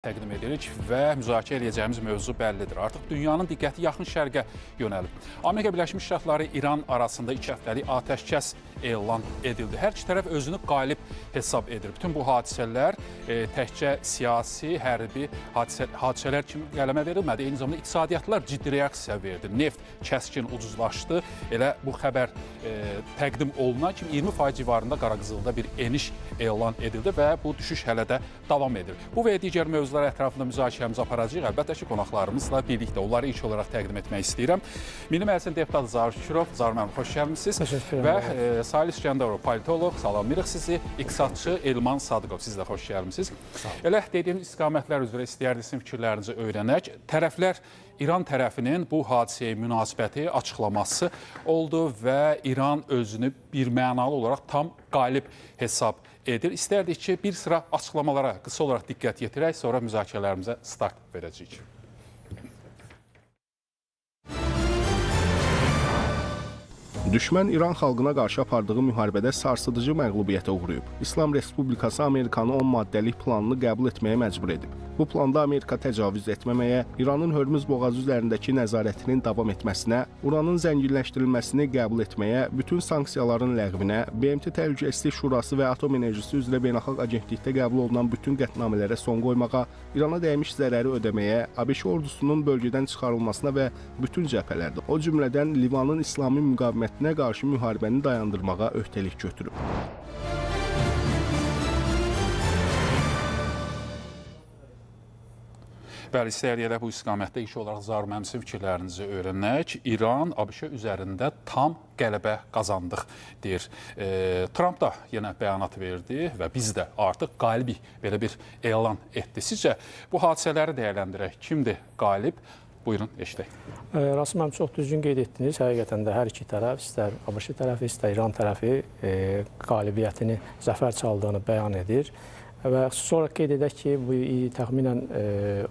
Təqdim edirik və müzakirə edəcəyimiz mövzu bəllidir. Artıq dünyanın diqqəti Yaxın Şərqə yönəlib. Amerika Birləşmiş Ştatları İran arasında 2 həftəlik atəşkəs elan edildi. Hər iki tərəf özünü qalib hesab edir. Bütün bu hadisələr təkcə siyasi, hərbi hadisələr kimi qələmə verilmədi. Eyni zamanda iqtisadiyyatlar ciddi reaksiya verdi. Neft kəskin ucuzlaşdı. Elə bu xəbər təqdim olunan kimi 20% civarında qara qızılda bir eniş elan edildi və bu düşüş hələ də davam edir. Bu və digər mövzular ətrafında müzakirəmizi aparacağıq. Əlbəttə ki, qonaqlarımızla birlikdə onları ilk olaraq təqdim etmək istəyirəm. Milli Məclisin deputatı Zaur Şükürov. Zaur müəllim, xoş gəlmisiniz. Və Salih İsgəndərov, politoloq, salamlayırıq sizi. İqtisadçı Elman Sadıqov, siz də xoş gəlmisiniz. Elə dediyim istiqamətlər üzrə istəyərdik sizin fikirlərinizi öyrənək. Tərəflər, İran tərəfinin bu hadisəyə münasibəti, açıqlaması oldu və İran özünü bir mənalı olaraq tam qalib hesab edir. İstərdik ki, bir sıra açıqlamalara qısa olaraq diqqət yetirək, sonra müzakirələrimizə start verəcəyik. Düşmən İran xalqına qarşı apardığı müharibədə sarsıdıcı məğlubiyyətə uğrayıb. İslam Respublikası Amerikanı 10 maddəlik planını qəbul etməyə məcbur edib. Bu planda Amerika təcavüz etməməyə, İranın Hörmüz boğazı üzərindəki nəzarətinin davam etməsinə, uranın zənginləşdirilməsini qəbul etməyə, bütün sanksiyaların ləğvinə, BMT Təhlükəsizlik Şurası və Atom Enerjisi üzrə Beynəlxalq Agentlikdə qəbul olunan bütün qətnamələrə son qoymağa, İrana dəymiş zərəri ödəməyə, ABŞ ordusunun bölgədən çıxarılmasına və bütün cəbhələrdə, o cümlədən Livanın İslami müqavimətinə qarşı müharibəni dayandırmağa öhdəlik götürüb. Bəli, istəyərik elə bu istiqamətdə ilk olaraq Zaur müəllim sizin fikirlərinizi öyrənək. İran ABŞ üzərində tam qələbə qazandıq deyir. Tramp da yenə bəyanat verdi və biz də artıq qalibik, belə bir elan etdi. Sizcə bu hadisələri dəyərləndirək. Kimdir qalib? Buyurun, eşidək. Rasim müəllim, çox düzgün qeyd etdiniz. Həqiqətən də hər iki tərəf, istər ABŞ tərəfi, istər İran tərəfi qalibiyyətini, zəfər çaldığını bəyan edir. Və xüsusi olaraq qeyd edək ki, bu təxminən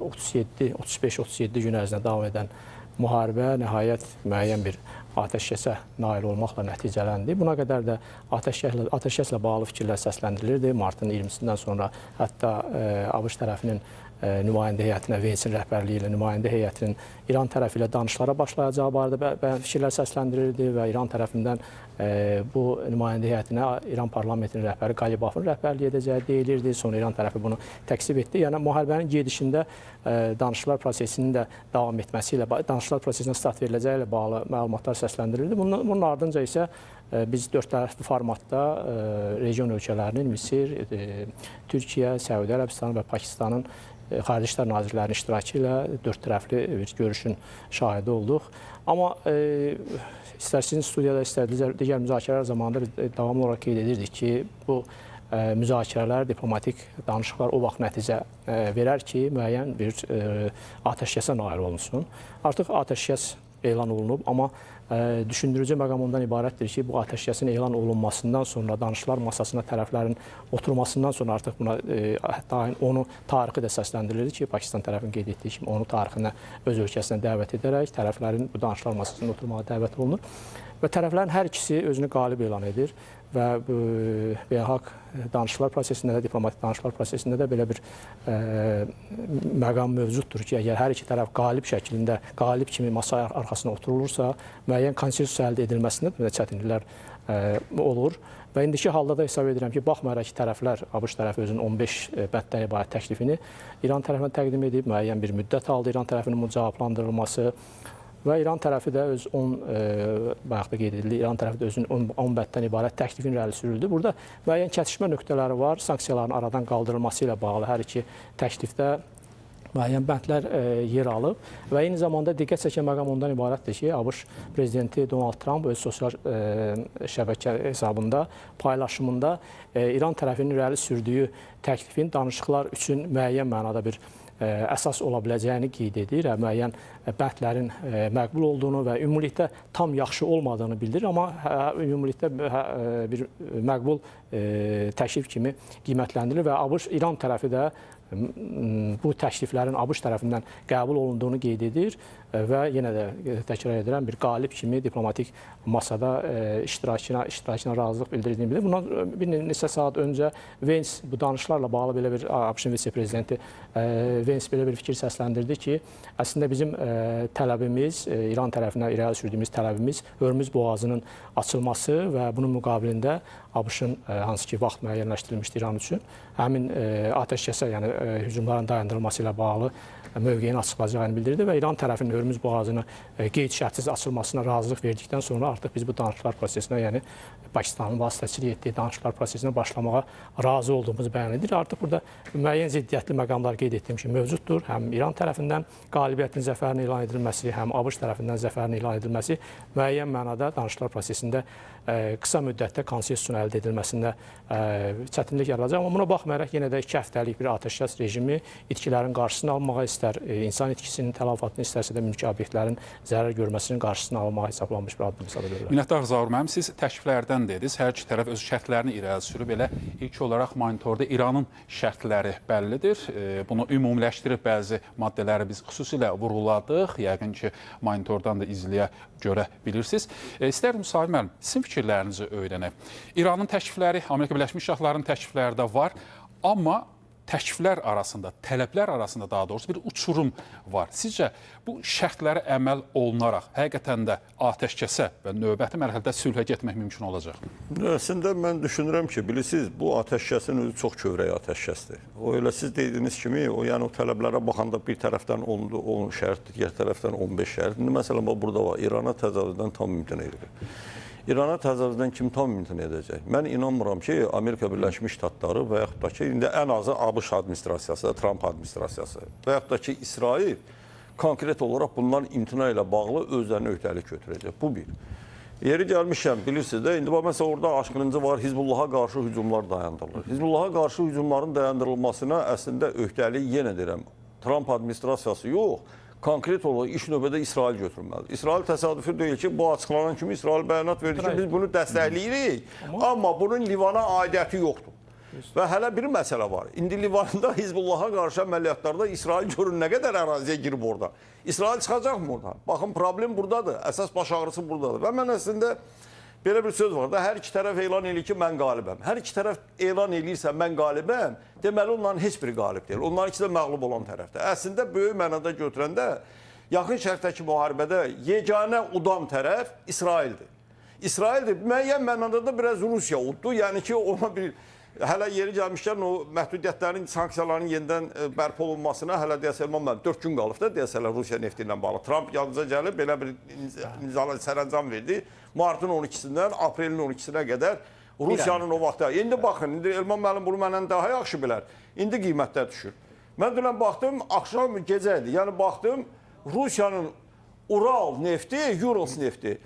35-37 gün ərzində davam edən müharibə nəhayət müəyyən bir atəşkəsə nail olmaqla nəticələndi. Buna qədər də atəşkəslə bağlı fikirlər səsləndirilirdi. Martın 20-sindən sonra hətta ABŞ tərəfinin nümayəndə heyətinə, Vensin rəhbərliyi ilə nümayəndə heyətinin İran tərəfi ilə danışıqlara başlayacağı barədə fikirlər səsləndirilirdi və İran tərəfindən bu nümayəndə heyətinə İran parlamentinin rəhbəri Qalibafın rəhbərliyi edəcəyi deyilirdi. Sonra İran tərəfi bunu təksib etdi. Yəni müharibənin gedişində danışıqlar prosesinin də davam etməsi ilə, danışıqlar prosesinə start veriləcəyi ilə bağlı məlumatlar səsləndirildi. Bunun ardınca isə biz dörd tərəfli formatda region ölkələrinin Misir, Türkiyə, Səudiyyə Ərəbistanı və Pakistanın Xarici İşlər Nazirlərinin iştirakı ilə dörd tərəfli bir görüşün şahidi olduq. Amma istər sizin studiyada, istər digər müzakirələr zamanında biz davamlı olaraq qeyd edirdik ki, bu müzakirələr, diplomatik danışıqlar o vaxt nəticə verər ki, müəyyən bir atəşkəsə nail olunsun. Artıq atəşkəs elan olunub, amma düşündürücü məqam ondan ibarətdir ki, bu atəşkəsin elan olunmasından sonra, danışıqlar masasına tərəflərin oturmasından sonra artıq buna hətta onu tarixi də səsləndirilirdi ki, Pakistan tərəfinin qeyd etdiyi kimi onu tarixinə öz ölkəsinə dəvət edərək tərəflərin bu danışıqlar masasında oturmağa dəvət olunur. Və tərəflərin hər ikisi özünü qalib elan edir və beynəlxalq danışıqlar prosesində də, diplomatik danışıqlar prosesində də belə bir məqam mövcuddur ki, əgər hər iki tərəf qalib şəklində, qalib kimi masa arxasına oturulursa, müəyyən konsensus əldə edilməsində də çətinliklər olur. Və indiki halda da hesab edirəm ki, baxmayaraq ki, tərəflər, ABŞ tərəfi özünün 15 bənddən ibarət təklifini İran tərəfinə təqdim edib, müəyyən bir müddət aldı İran tərəfinin bunun cavablandırılması. Və İran tərəfi də öz 10, bayaq da qeyd edildi, İran tərəfi də özünün 10 bənddən ibarət təklifin irəli sürüldü. Burada müəyyən kəsişmə nöqtələri var, sanksiyaların aradan qaldırılması ilə bağlı hər iki təklifdə müəyyən bəndlər yer alıb və eyni zamanda diqqət çəkən məqam ondan ibarətdir ki, ABŞ prezidenti Donald Trump öz sosial şəbəkə hesabında, paylaşımında İran tərəfinin irəli sürdüyü təklifin danışıqlar üçün müəyyən mənada bir əsas ola biləcəyini qeyd edir, müəyyən bəndlərin məqbul olduğunu və ümumilikdə tam yaxşı olmadığını bildirir, amma ümumilikdə bir məqbul təklif kimi qiymətləndirilir və ABŞ, İran tərəfi də bu təkliflərin ABŞ tərəfindən qəbul olunduğunu qeyd edir və yenə də təkrar edirəm, bir qalib kimi diplomatik masada iştirakına razılıq bildirdiyini bildirir. Bundan bir neçə saat öncə Vance bu danışıqlarla bağlı belə bir ABŞ-ın vitse-prezidenti Vance belə bir fikir səsləndirdi ki, əslində bizim tələbimiz, İran tərəfinə irəli sürdüyümüz tələbimiz Hörmüz boğazının açılması və bunun müqabilində ABŞ-ın hansı ki vaxt müəyyənləşdirilmişdi İran üçün, həmin atəşkəsə, yəni hücumların dayandırılması ilə bağlı mövqeyini açıqlayacağını bildirdi və İran tərəfinin Hörmüz boğazını qeyd şərtsiz açılmasına razılıq verdikdən sonra artıq biz bu danışıqlar prosesinə, yəni Pakistanın vasitəçilik etdiyi danışıqlar prosesinə başlamağa razı olduğumuzu bəyan edir. Artıq burada müəyyən ziddiyyətli məqamlar qeyd etdiyim kimi mövcuddur. Həm İran tərəfindən qalibiyyətin zəfərinin elan edilməsi, həm ABŞ tərəfindən zəfərin elan edilməsi müəyyən mənada danışıqlar prosesində qısa müddətdə konsensusun əldə edilməsində çətinlik yaradacaq. Amma buna baxmayaraq yenə də 2 həftəlik bir atəşkəs rejimi itkilərin qarşısını almağa istər, insan itkisinin tələfatını istərsə də mülki obyektlərin zərər görməsinin qarşısını almağa hesablanmış bir addım hesab edə bilər. Minnətdar Zaur müəllim, siz təkliflərdən dediniz. Hər iki tərəf öz şərtlərini irəli sürüb. Elə ilk olaraq monitorda İranın şərtləri bəllidir. Bunu ümumiləşdirib bəzi maddələri biz xüsusilə vurğuladıq. Yəqin ki, monitordan da izləyə görə bilirsiniz. İstərdim Sahib müəllim, sizin fikirlərinizi öyrənək. İranın təklifləri, Amerika Birləşmiş Ştatlarının təklifləri də var, amma təkliflər arasında, tələblər arasında daha doğrusu bir uçurum var. Sizcə bu şərtlərə əməl olunaraq həqiqətən də atəşkəsə və növbəti mərhələdə sülhə getmək mümkün olacaq? Əslində mən düşünürəm ki, bilirsiniz, bu atəşkəsin özü çox kövrək atəşkəsdir. O elə siz dediyiniz kimi, o yəni o tələblərə baxanda bir tərəfdən 10 şərt, digər tərəfdən 15 şərt. İndi məsələn burada var, İrana təcavüzdən tam imtina edilir. İrana təcavüzdən kim tam imtina edəcək? Mən inanmıram ki, Amerika Birləşmiş Ştatları və yaxud da ki, indi ən azı ABŞ administrasiyası, Tramp administrasiyası və yaxud da ki, İsrail konkret olaraq bundan imtina ilə bağlı özlərini öhdəlik götürəcək. Bu bir. Yeri gəlmişəm, bilirsiniz də, indi bax, məsələn, orada aşkınıncı var, Hizbullaha qarşı hücumlar dayandırılır. Hizbullaha qarşı hücumların dayandırılmasına əslində öhdəlik, yenə deyirəm, Tramp administrasiyası yox, konkret olaraq iş növbədə İsrail götürməlidir. İsrail təsadüfi deyil ki, bu açıqlanan kimi İsrail bəyanat verdi ki, biz bunu dəstəklayirik, amma bunun Livana aidiyyəti yoxdur. Və hələ bir məsələ var. İndi Livanda Hizbullaha qarşı əməliyyatlarda İsrail görün nə qədər əraziyə girib orada. İsrail çıxacaqmı oradan? Baxın, problem buradadır. Əsas baş ağrısı buradadır. Və mən əslində belə bir söz var da, hər iki tərəf elan eləyir ki, mən qalibəm. Hər iki tərəf elan eləyirsə, mən qalibəm, deməli onların heç biri qalib deyil. Onların ikisi də məğlub olan tərəfdir. Əslində, böyük mənada götürəndə, Yaxın Şərqdəki müharibədə yeganə udan tərəf İsraildir. İsraildir. Müəyyən mənada da biraz Rusiya uddu. Yəni ki, ona bir... Hələ yeri gəlmişkən o məhdudiyyətlərin, sanksiyaların yenidən bərpa olunmasına hələ deyəsə Elman müəllim 4 gün qalıb da deyəsə Rusiya nefti ilə bağlı. Tramp yalnızca gəlib belə bir sərəncam verdi. Martın 12-sindən aprelin 12-sinə qədər Rusiyanın o vaxtda. İndi baxın, indi Elman müəllim bunu məndən daha yaxşı bilər. İndi qiymətlər düşür. Mən dünən baxdım, axşam gecə idi. Yəni baxdım, Rusiyanın Ural nefti, Urals nefti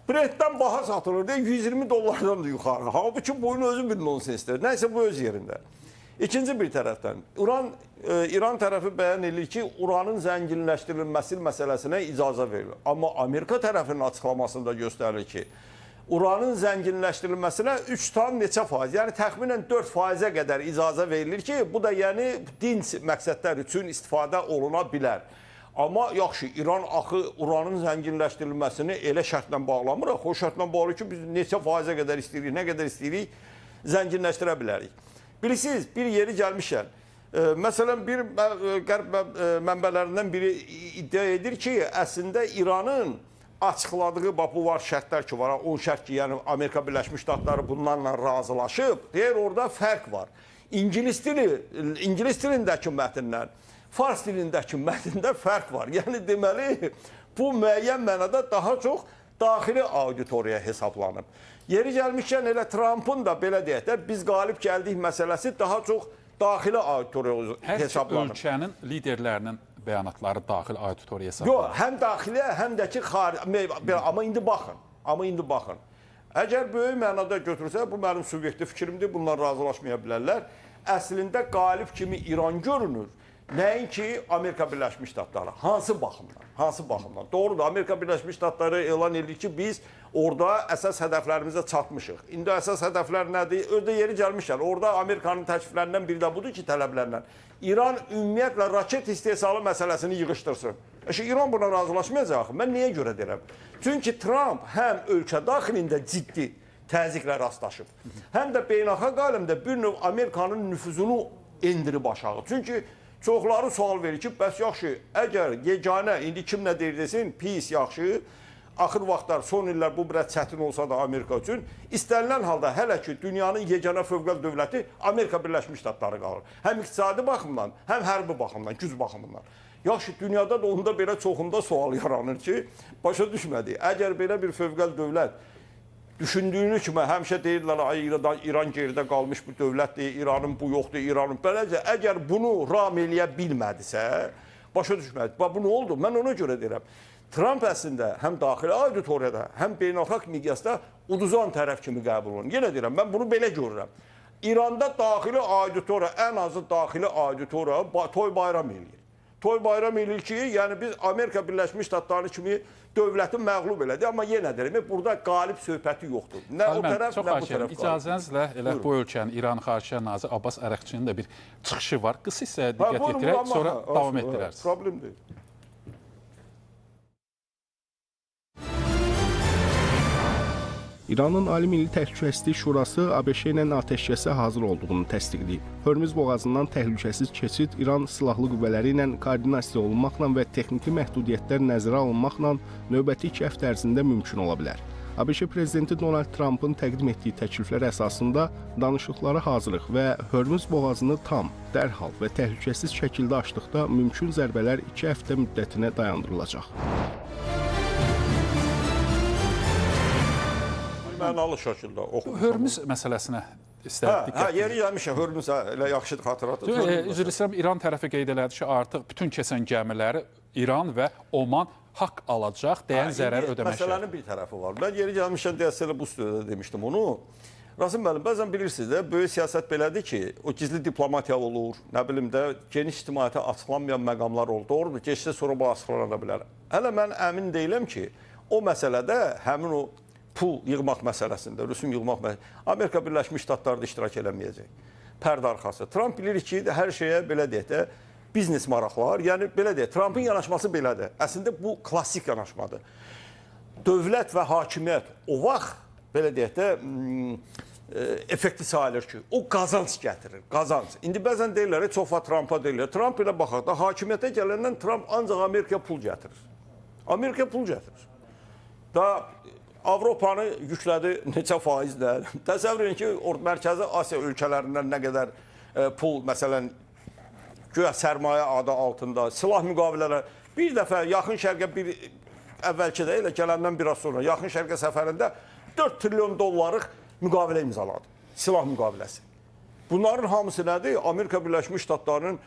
Brentdən baha satılır deyə 120 dollardan da yuxarı. Halbuki boyun özü bir nonsensdir. Nəysə bu öz yerində. İkinci bir tərəfdən, İran tərəfi bəyan edir ki, uranın zənginləşdirilməsi məsələsinə icazə verilir. Amma Amerika tərəfinin açıqlamasında göstərilir ki, uranın zənginləşdirilməsinə 3 tam neçə faiz, yəni təxminən 4 faizə qədər icazə verilir ki, bu da yəni dinc məqsədlər üçün istifadə oluna bilər. Amma yaxşı, İran axı uranın zənginləşdirilməsini elə şərtlə bağlamırıq. O şərtlə bağlı ki, biz neçə faizə qədər istəyirik, nə qədər istəyirik, zənginləşdirə bilərik. Bilirsiniz, bir yeri gəlmişəm. Məsələn, bir qərb mənbələrindən biri iddia edir ki, əslində İranın açıqladığı, bax bu var şərtlər ki, var, 10 şərt ki, yəni Amerika Birləşmiş Ştatları bunlarla razılaşıb, deyir orada fərq var. İngilis dilindəki mətnlər, fars dilindəki mətndə fərq var. Yəni, deməli, bu müəyyən mənada daha çox daxili auditoriya hesablanıb. Yeri gəlmişkən, elə Trumpın da belə deyək də, biz qalib gəldik məsələsi daha çox daxili auditoriya hesablanıb. Hər ölkənin liderlərinin bəyanatları daxili auditoriya hesablanıb. Yox, həm daxili, həm də ki, xarici. Amma indi baxın, amma indi baxın. Əgər böyük mənada götürsə, bu mənim subyektiv fikrimdir, bundan razılaşmaya bilərlər. Əslində qalib kimi İran görünür. Nəinki Amerika Birləşmiş Ştatları. Hansı baxımdan? Hansı baxımdan? Doğrudur, Amerika Birləşmiş Ştatları elan edir ki, biz orada əsas hədəflərimizə çatmışıq. İndi əsas hədəflər nədir? Özdə yeri gəlmişlər. Orada Amerikanın təkliflərindən biri də budur ki, tələblərindən. İran ümumiyyətlə raket istehsalı məsələsini yığışdırsın. İran buna razılaşmayacaq axı. Mən niyə görə deyirəm? Çünki Tramp həm ölkə daxilində ciddi təzyiqlə rastlaşıb, həm də beynəlxalq aləmdə bir növ Amerikanın nüfuzunu endirib aşağı. Çünki çoxları sual verir ki, bəs yaxşı, əgər yeganə, indi kim nə deyir desin, pis, yaxşı, axır vaxtlar, son illər bu biraz çətin olsa da Amerika üçün, istənilən halda hələ ki, dünyanın yeganə fövqəl dövləti Amerika Birləşmiş Ştatları qalır. Həm iqtisadi baxımdan, həm hərbi baxımdan, güc baxımından. Yaxşı, dünyada da onda belə çoxunda sual yaranır ki, başa düşmədi. Əgər belə bir fövqəl dövlət düşündüyünü kimi həmişə deyirlər, ay İran geridə qalmış bu dövlətdir, İranın bu yoxdur, İranın. Beləcə, əgər bunu ram eləyə bilmədisə, başa düşmədi. Bax, bu nə oldu? Mən ona görə deyirəm. Tramp əslində həm daxili auditoriyada, həm beynəlxalq miqyasda uduzan tərəf kimi qəbul olunur. Yenə deyirəm, mən bunu belə görürəm. İranda daxili auditoriya, ən azı daxili auditoriya toy bayram eləyir. Toy bayram eləyir ki, yəni biz Amerika Birləşmiş Ştatları kimi dövləti məğlub elədi. Amma yenə deyirəm, burada qalib söhbəti yoxdur. Nə o tərəf, nə bu tərəf. İcazənizlə elə bu ölkənin İran Xarici Naziri Abbas Ərəqçinin də bir çıxışı var. Qısa hissəyə diqqət yetirək, sonra davam etdirərsiniz. Problem deyil. İranın Ali Milli Təhlükəsizlik Şurası ABŞ ilə atəşkəsə hazır olduğunu təsdiqləyib. Hörmüz boğazından təhlükəsiz keçid İran silahlı qüvvələri ilə koordinasiya olunmaqla və texniki məhdudiyyətlər nəzərə alınmaqla növbəti 2 həftə ərzində mümkün ola bilər. ABŞ prezidenti Donald Trumpın təqdim etdiyi təkliflər əsasında danışıqlara hazırlıq və Hörmüz boğazını tam, dərhal və təhlükəsiz şəkildə açdıqda mümkün zərbələr 2 həftə müddətinə dayandırılacaq. Mənalı şəkildə oxumuşam. Hörmüz məsələsinə istərdik diqqət. Hə, yeri gəlmişəm, Hörmüz elə yaxşı xatırlatdı. Üzr istəyirəm, İran tərəfi qeyd elədi ki, artıq bütün keçən gəmiləri İran və Oman haqq alacaq, dəyən zərər ödəmək. Məsələnin bir tərəfi var. Mən yeri gəlmişəm, deyəsə elə bu studiyada demişdim onu. Rasim müəllim, bəzən bilirsiniz də, böyük siyasət belədir ki, o gizli diplomatiya olur, nə bilim də, geniş ictimaiyyətə açıqlanmayan məqamlar olur. Doğrudur, keçsə sonra bu açıqlana da bilər. Hələ mən əmin deyiləm ki, o məsələdə həmin o pul yığmaq məsələsində, rüsum yığmaq məsələsində Amerika Birləşmiş Ştatları da iştirak eləməyəcək. Pərdə arxası. Tramp bilir ki, hər şeyə belə deyək də, biznes maraqlar, yəni belə deyək, Trampın yanaşması belədir. Əslində bu klassik yanaşmadır. Dövlət və hakimiyyət o vaxt, belə deyək də, effekti sayılır ki, o qazanc gətirir, qazanc. İndi bəzən deyirlər, çox vaxt Trampa deyirlər. Tramp ilə baxaq da, hakimiyyətə gələndən Tramp ancaq Amerikaya pul gətirir. Amerikaya pul gətirir. Da Avropanı yüklədi neçə faizlə. Təsəvvür edin ki, Mərkəzi Asiya ölkələrindən nə qədər pul, məsələn, güya sərmayə adı altında, silah müqavilələri. Bir dəfə Yaxın Şərqə bir əvvəlki də elə gələndən biraz sonra Yaxın Şərqə səfərində 4 trilyon dollarlıq müqavilə imzaladı. Silah müqaviləsi. Bunların hamısı nədir? Amerika Birləşmiş Ştatlarının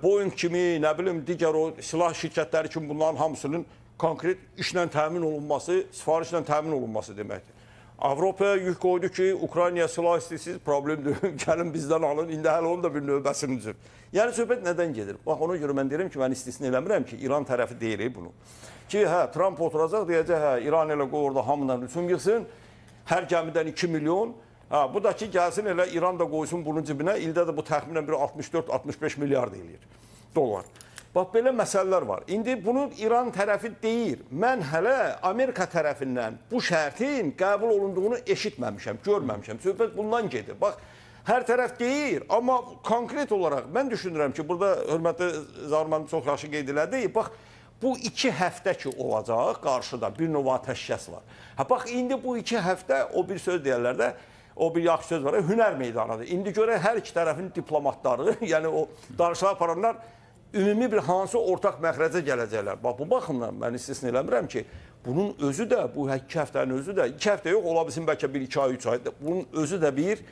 Boeing kimi, nə bilim, digər o silah şirkətləri kimi bunların hamısının konkret işlə təmin olunması, sifarişlə təmin olunması deməkdir. Avropaya yük qoydu ki, Ukraynaya silah istəyirsiniz, problemdir, gəlin bizdən alın, indi hələ onun da bir növbəsini düzür. Yəni, söhbət nədən gedir? Bax, ona görə mən deyirəm ki, mən istisna eləmirəm ki, İran tərəfi deyir bunu. Ki, hə, Tramp oturacaq, deyəcək, hə, İran elə qoy orada hamından rüsum yığsın, hər gəmidən 2 milyon, hə, bu da ki, gəlsin elə İran da qoysun bunun cibinə, ildə də bu təxminən bir 64-65 milyard eləyir dollar. Bax, belə məsələlər var. İndi bunu İran tərəfi deyir. Mən hələ Amerika tərəfindən bu şərtin qəbul olunduğunu eşitməmişəm, görməmişəm. Söhbət bundan gedir. Bax, hər tərəf deyir, amma konkret olaraq mən düşünürəm ki, burada hörmətli Zaur müəllim çox yaxşı qeyd elədi. Bax, bu 2 həftə ki olacaq, qarşıda bir növ atəşkəs var. Hə, bax, indi bu 2 həftə o bir söz deyərlər də, o bir yaxşı söz var, hünər meydanıdır. İndi görək hər iki tərəfin diplomatları, yəni o danışıqlar aparanlar ümumi bir hansı ortaq məxrəcə gələcəklər. Bax, bu baxımdan mən istisna eləmirəm ki, bunun özü də, bu 2 həftənin özü də, 2 həftə yox, ola bilsin bəlkə 1, 2 ay, 3 ay, bunun özü də bir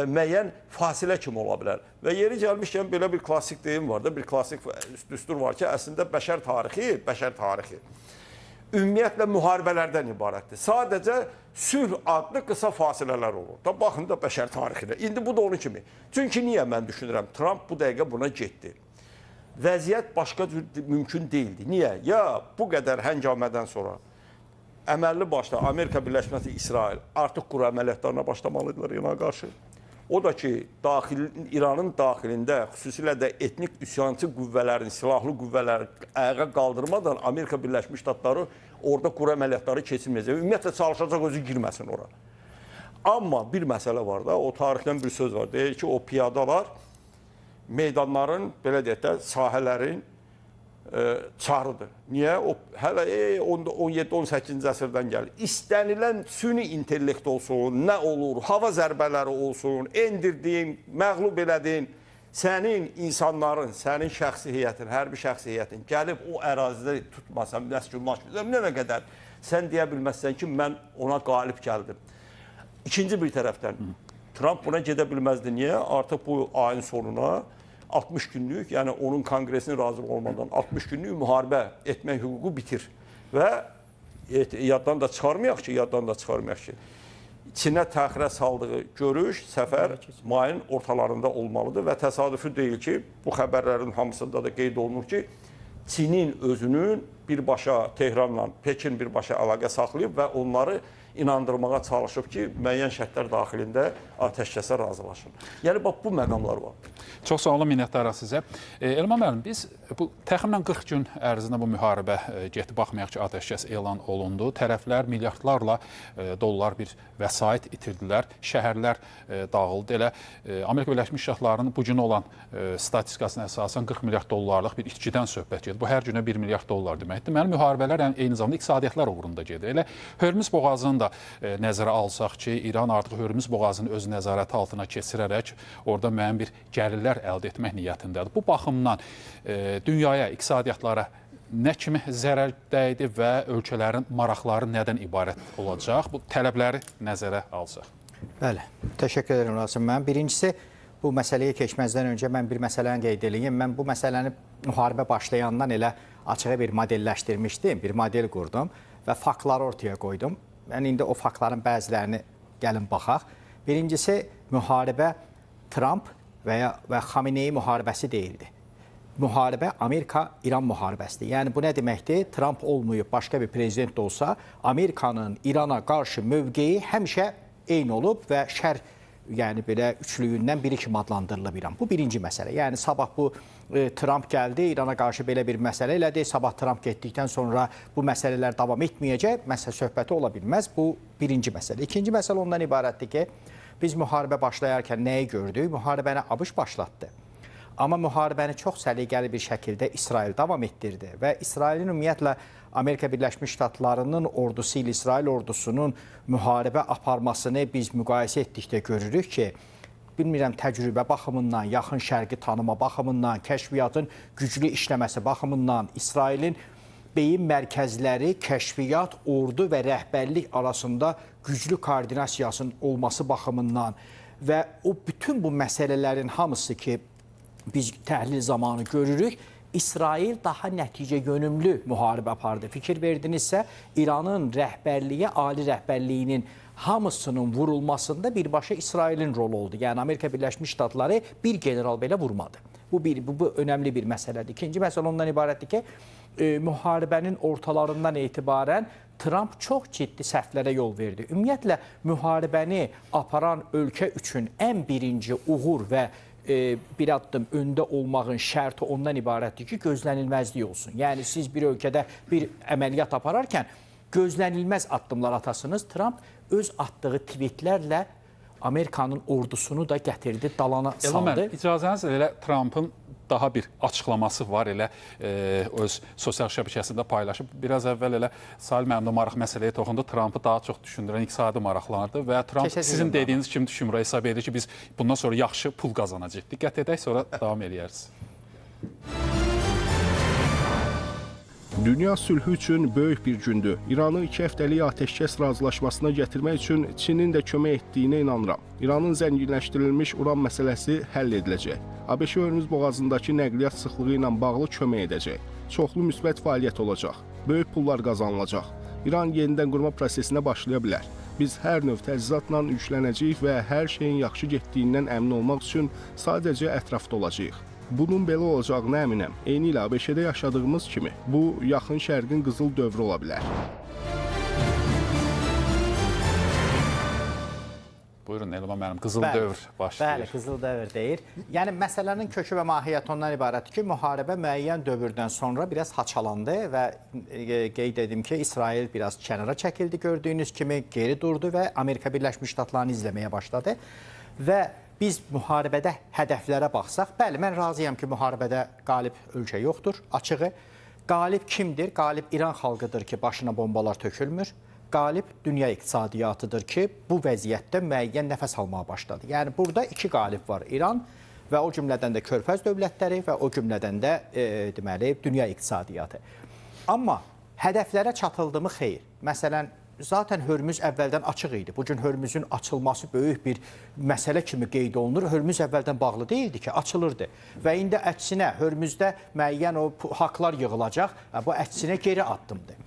müəyyən fasilə kimi ola bilər. Və yeri gəlmişkən belə bir klassik deyim var da, bir klassik düstur var ki, əslində bəşər tarixi ümumiyyətlə müharibələrdən ibarətdir. Sadəcə sülh adlı qısa fasilələr olur. Da baxın da bəşər tarixinə. İndi bu da onun kimi. Çünki niyə mən düşünürəm, Tramp bu dəqiqə buna getdi. Vəziyyət başqa cür mümkün deyildi. Niyə? Ya bu qədər həngamədən sonra əməlli başda Amerika Birləşməsi, İsrail artıq quru əməliyyatlarına başlamalıdırlar İrana qarşı. O da ki, İranın daxilində, xüsusilə də etnik üsyançı qüvvələrin, silahlı qüvvələrin ayağa qaldırmadan Amerika Birləşmiş Ştatları orada quru əməliyyatları keçirməyəcək. Ümumiyyətlə çalışacaq özü girməsin ora. Amma bir məsələ var da, o tarixdən bir söz var. Deyir ki, o piyadalar meydanların, belə deyək də, sahələrin çarıdır. Niyə? O hələ 17-18-ci əsrdən gəlir. İstənilən süni intellekt olsun, nə olur, hava zərbələri olsun, endirdin, məğlub elədin, sənin insanların, sənin şəxsi heyətin, hərbi şəxsi heyətin gəlib o ərazidə tutmasan, məskunlaşmısan, nə qədər sən deyə bilməzsən ki, mən ona qalib gəldim. İkinci bir tərəfdən, Tramp buna gedə bilməzdi. Niyə? Artıq bu ayın sonuna 60 günlük, yəni onun konqresinin razı olmadan 60 günlük müharibə etmək hüququ bitir. Və yaddan da çıxarmayaq ki, Çinə təxirə saldığı görüş, səfər mayın ortalarında olmalıdır və təsadüfi deyil ki, bu xəbərlərin hamısında da qeyd olunur ki, Çinin özünün birbaşa Tehranla, Pekin birbaşa əlaqə saxlayıb və onları inandırmağa çalışıb ki, müəyyən şərtlər daxilində atəşkəsə razılaşın. Yəni, bax, bu məqamlar var. Çox sağ olun, minnətdarıq sizə. Elman müəllim, biz bu təxminən 40 gün ərzində bu müharibə getdi. Baxmayaq ki, atəşkəs elan olundu. Tərəflər milyardlarla dollar bir vəsait itirdilər. Şəhərlər dağıldı. Elə Amerika Birləşmiş Ştatlarının bu gün olan statistikasına əsasən 40 milyard dollarlıq bir itkidən söhbət gedir. Bu, hər günə 1 milyard dollar deməkdir. Deməli, müharibələr yəni, eyni zamanda iqtisadiyyatlar uğrunda gedir. Elə Hörmüz boğazını da nəzərə alsaq ki, İran artıq Hörmüz boğazını öz nəzarəti altına keçirərək orada müəyyən bir gəlirlər əldə etmək niyyətindədir. Bu baxımdan dünyaya, iqtisadiyyatlara nə kimi zərər dəydi və ölkələrin maraqları nədən ibarət olacaq? Bu tələbləri nəzərə alsaq. Bəli, təşəkkür edirəm Rasim müəllim. Birincisi, bu məsələyə keçməzdən öncə mən bir məsələni qeyd edeyim. Mən bu məsələni müharibə başlayandan elə açığa bir modelləşdirmişdim, bir model qurdum və faktları ortaya qoydum. Mən indi o faktların bəzilərini gəlin baxaq. Birincisi, müharibə Tramp və Xameneyi müharibəsi deyildi. Müharibə Amerika-İran müharibəsidir. Yəni bu nə deməkdir? Tramp olmayıb, başqa bir prezident də olsa, Amerikanın İrana qarşı mövqeyi həmişə eyni olub və şər, yəni belə üçlüyündən biri kimi adlandırılıb İran. Bu birinci məsələ. Yəni sabah bu Tramp gəldi, İrana qarşı belə bir məsələ elədi. Sabah Tramp getdikdən sonra bu məsələlər davam etməyəcək. Məsələ söhbəti ola bilməz. Bu birinci məsələ. İkinci məsələ ondan ibarətdir ki, biz müharibə başlayarkən nəyi gördük? Müharibəni ABŞ başlatdı. Amma müharibəni çox səliqəli bir şəkildə İsrail davam etdirdi və İsrailin ümumiyyətlə Amerika Birləşmiş Ştatlarının ordusu ilə İsrail ordusunun müharibə aparmasını biz müqayisə etdikdə görürük ki, bilmirəm təcrübə baxımından, yaxın şərqi tanıma baxımından, kəşfiyyatın güclü işləməsi baxımından, İsrailin beyin mərkəzləri, kəşfiyyat, ordu və rəhbərlik arasında güclü koordinasiyasının olması baxımından və o bütün bu məsələlərin hamısı ki, biz təhlil zamanı görürük, İsrail daha nəticə yönümlü müharibə apardı. Fikir verdinizsə, İranın rəhbərliyi, ali rəhbərliyinin hamısının vurulmasında birbaşa İsrailin rolu oldu. Yəni Amerika Birləşmiş Ştatları bir general belə vurmadı. Bu önəmli bir məsələdir. İkinci məsələ ondan ibarətdir ki, müharibənin ortalarından etibarən Tramp çox ciddi səhvlərə yol verdi. Ümumiyyətlə, müharibəni aparan ölkə üçün ən birinci uğur və bir addım öndə olmağın şərti ondan ibarətdir ki, gözlənilməzlik olsun. Yəni, siz bir ölkədə bir əməliyyat apararkən gözlənilməz addımlar atasınız. Tramp öz atdığı tweetlərlə Amerikanın ordusunu da gətirdi, dalana saldı. İcazənizlə elə Trampın daha bir açıqlaması var, elə öz sosial şəbəkəsində paylaşıb. Biraz əvvəl elə Sahil müəllim də maraq məsələyə toxundu. Trampı daha çox düşündürən iqtisadi maraqlardır və Tramp sizin dediyiniz kimi düşünmür, hesab edir ki, biz bundan sonra yaxşı pul qazanacaq. Diqqət edək, sonra davam eləyəriz. Dünya sülhü üçün böyük bir gündür. İranı 2 həftəlik atəşkəs razılaşmasına gətirmək üçün Çinin də kömək etdiyinə inanıram. İranın zənginləşdirilmiş uran məsələsi həll ediləcək. ABŞ Hörmüz boğazındakı nəqliyyat sıxlığı ilə bağlı kömək edəcək. Çoxlu müsbət fəaliyyət olacaq. Böyük pullar qazanılacaq. İran yenidən qurma prosesinə başlaya bilər. Biz hər növ təchizatla yüklənəcəyik və hər şeyin yaxşı getdiyindən əmin olmaq üçün sadəcə ətrafda olacağıq. Bunun belə olacağına əminəm. Eynilə ABŞ-də yaşadığımız kimi, bu, Yaxın Şərqin qızıl dövrü ola bilər. Buyurun Elman müəllim, qızıl dövr başlayır. Bəli, qızıl dövr deyir. Yəni, məsələnin kökü və mahiyyəti ondan ibarətdir ki, müharibə müəyyən dövrdən sonra biraz haçalandı və qeyd edim ki, İsrail biraz kənara çəkildi gördüyünüz kimi, geri durdu və Amerika Birləşmiş Ştatlarını izləməyə başladı. Və biz müharibədə hədəflərə baxsaq, bəli, mən razıyam ki, müharibədə qalib ölkə yoxdur, açığı. Qalib kimdir? Qalib İran xalqıdır ki, başına bombalar tökülmür. Qalib dünya iqtisadiyyatıdır ki, bu vəziyyətdə müəyyən nəfəs almağa başladı. Yəni, burada iki qalib var. İran və o cümlədən də Körfəz dövlətləri və o cümlədən də deməli, dünya iqtisadiyyatı. Amma hədəflərə çatıldı mı? Xeyr. Məsələn, zaten Hörmüz əvvəldən açıq idi. Bugün Hörmüzün açılması böyük bir məsələ kimi qeyd olunur. Hörmüz əvvəldən bağlı deyildi ki, açılırdı. Və indi əksinə Hörmüzdə müəyyən o haqlar yığılacaq. Bu əksinə geri addımdır.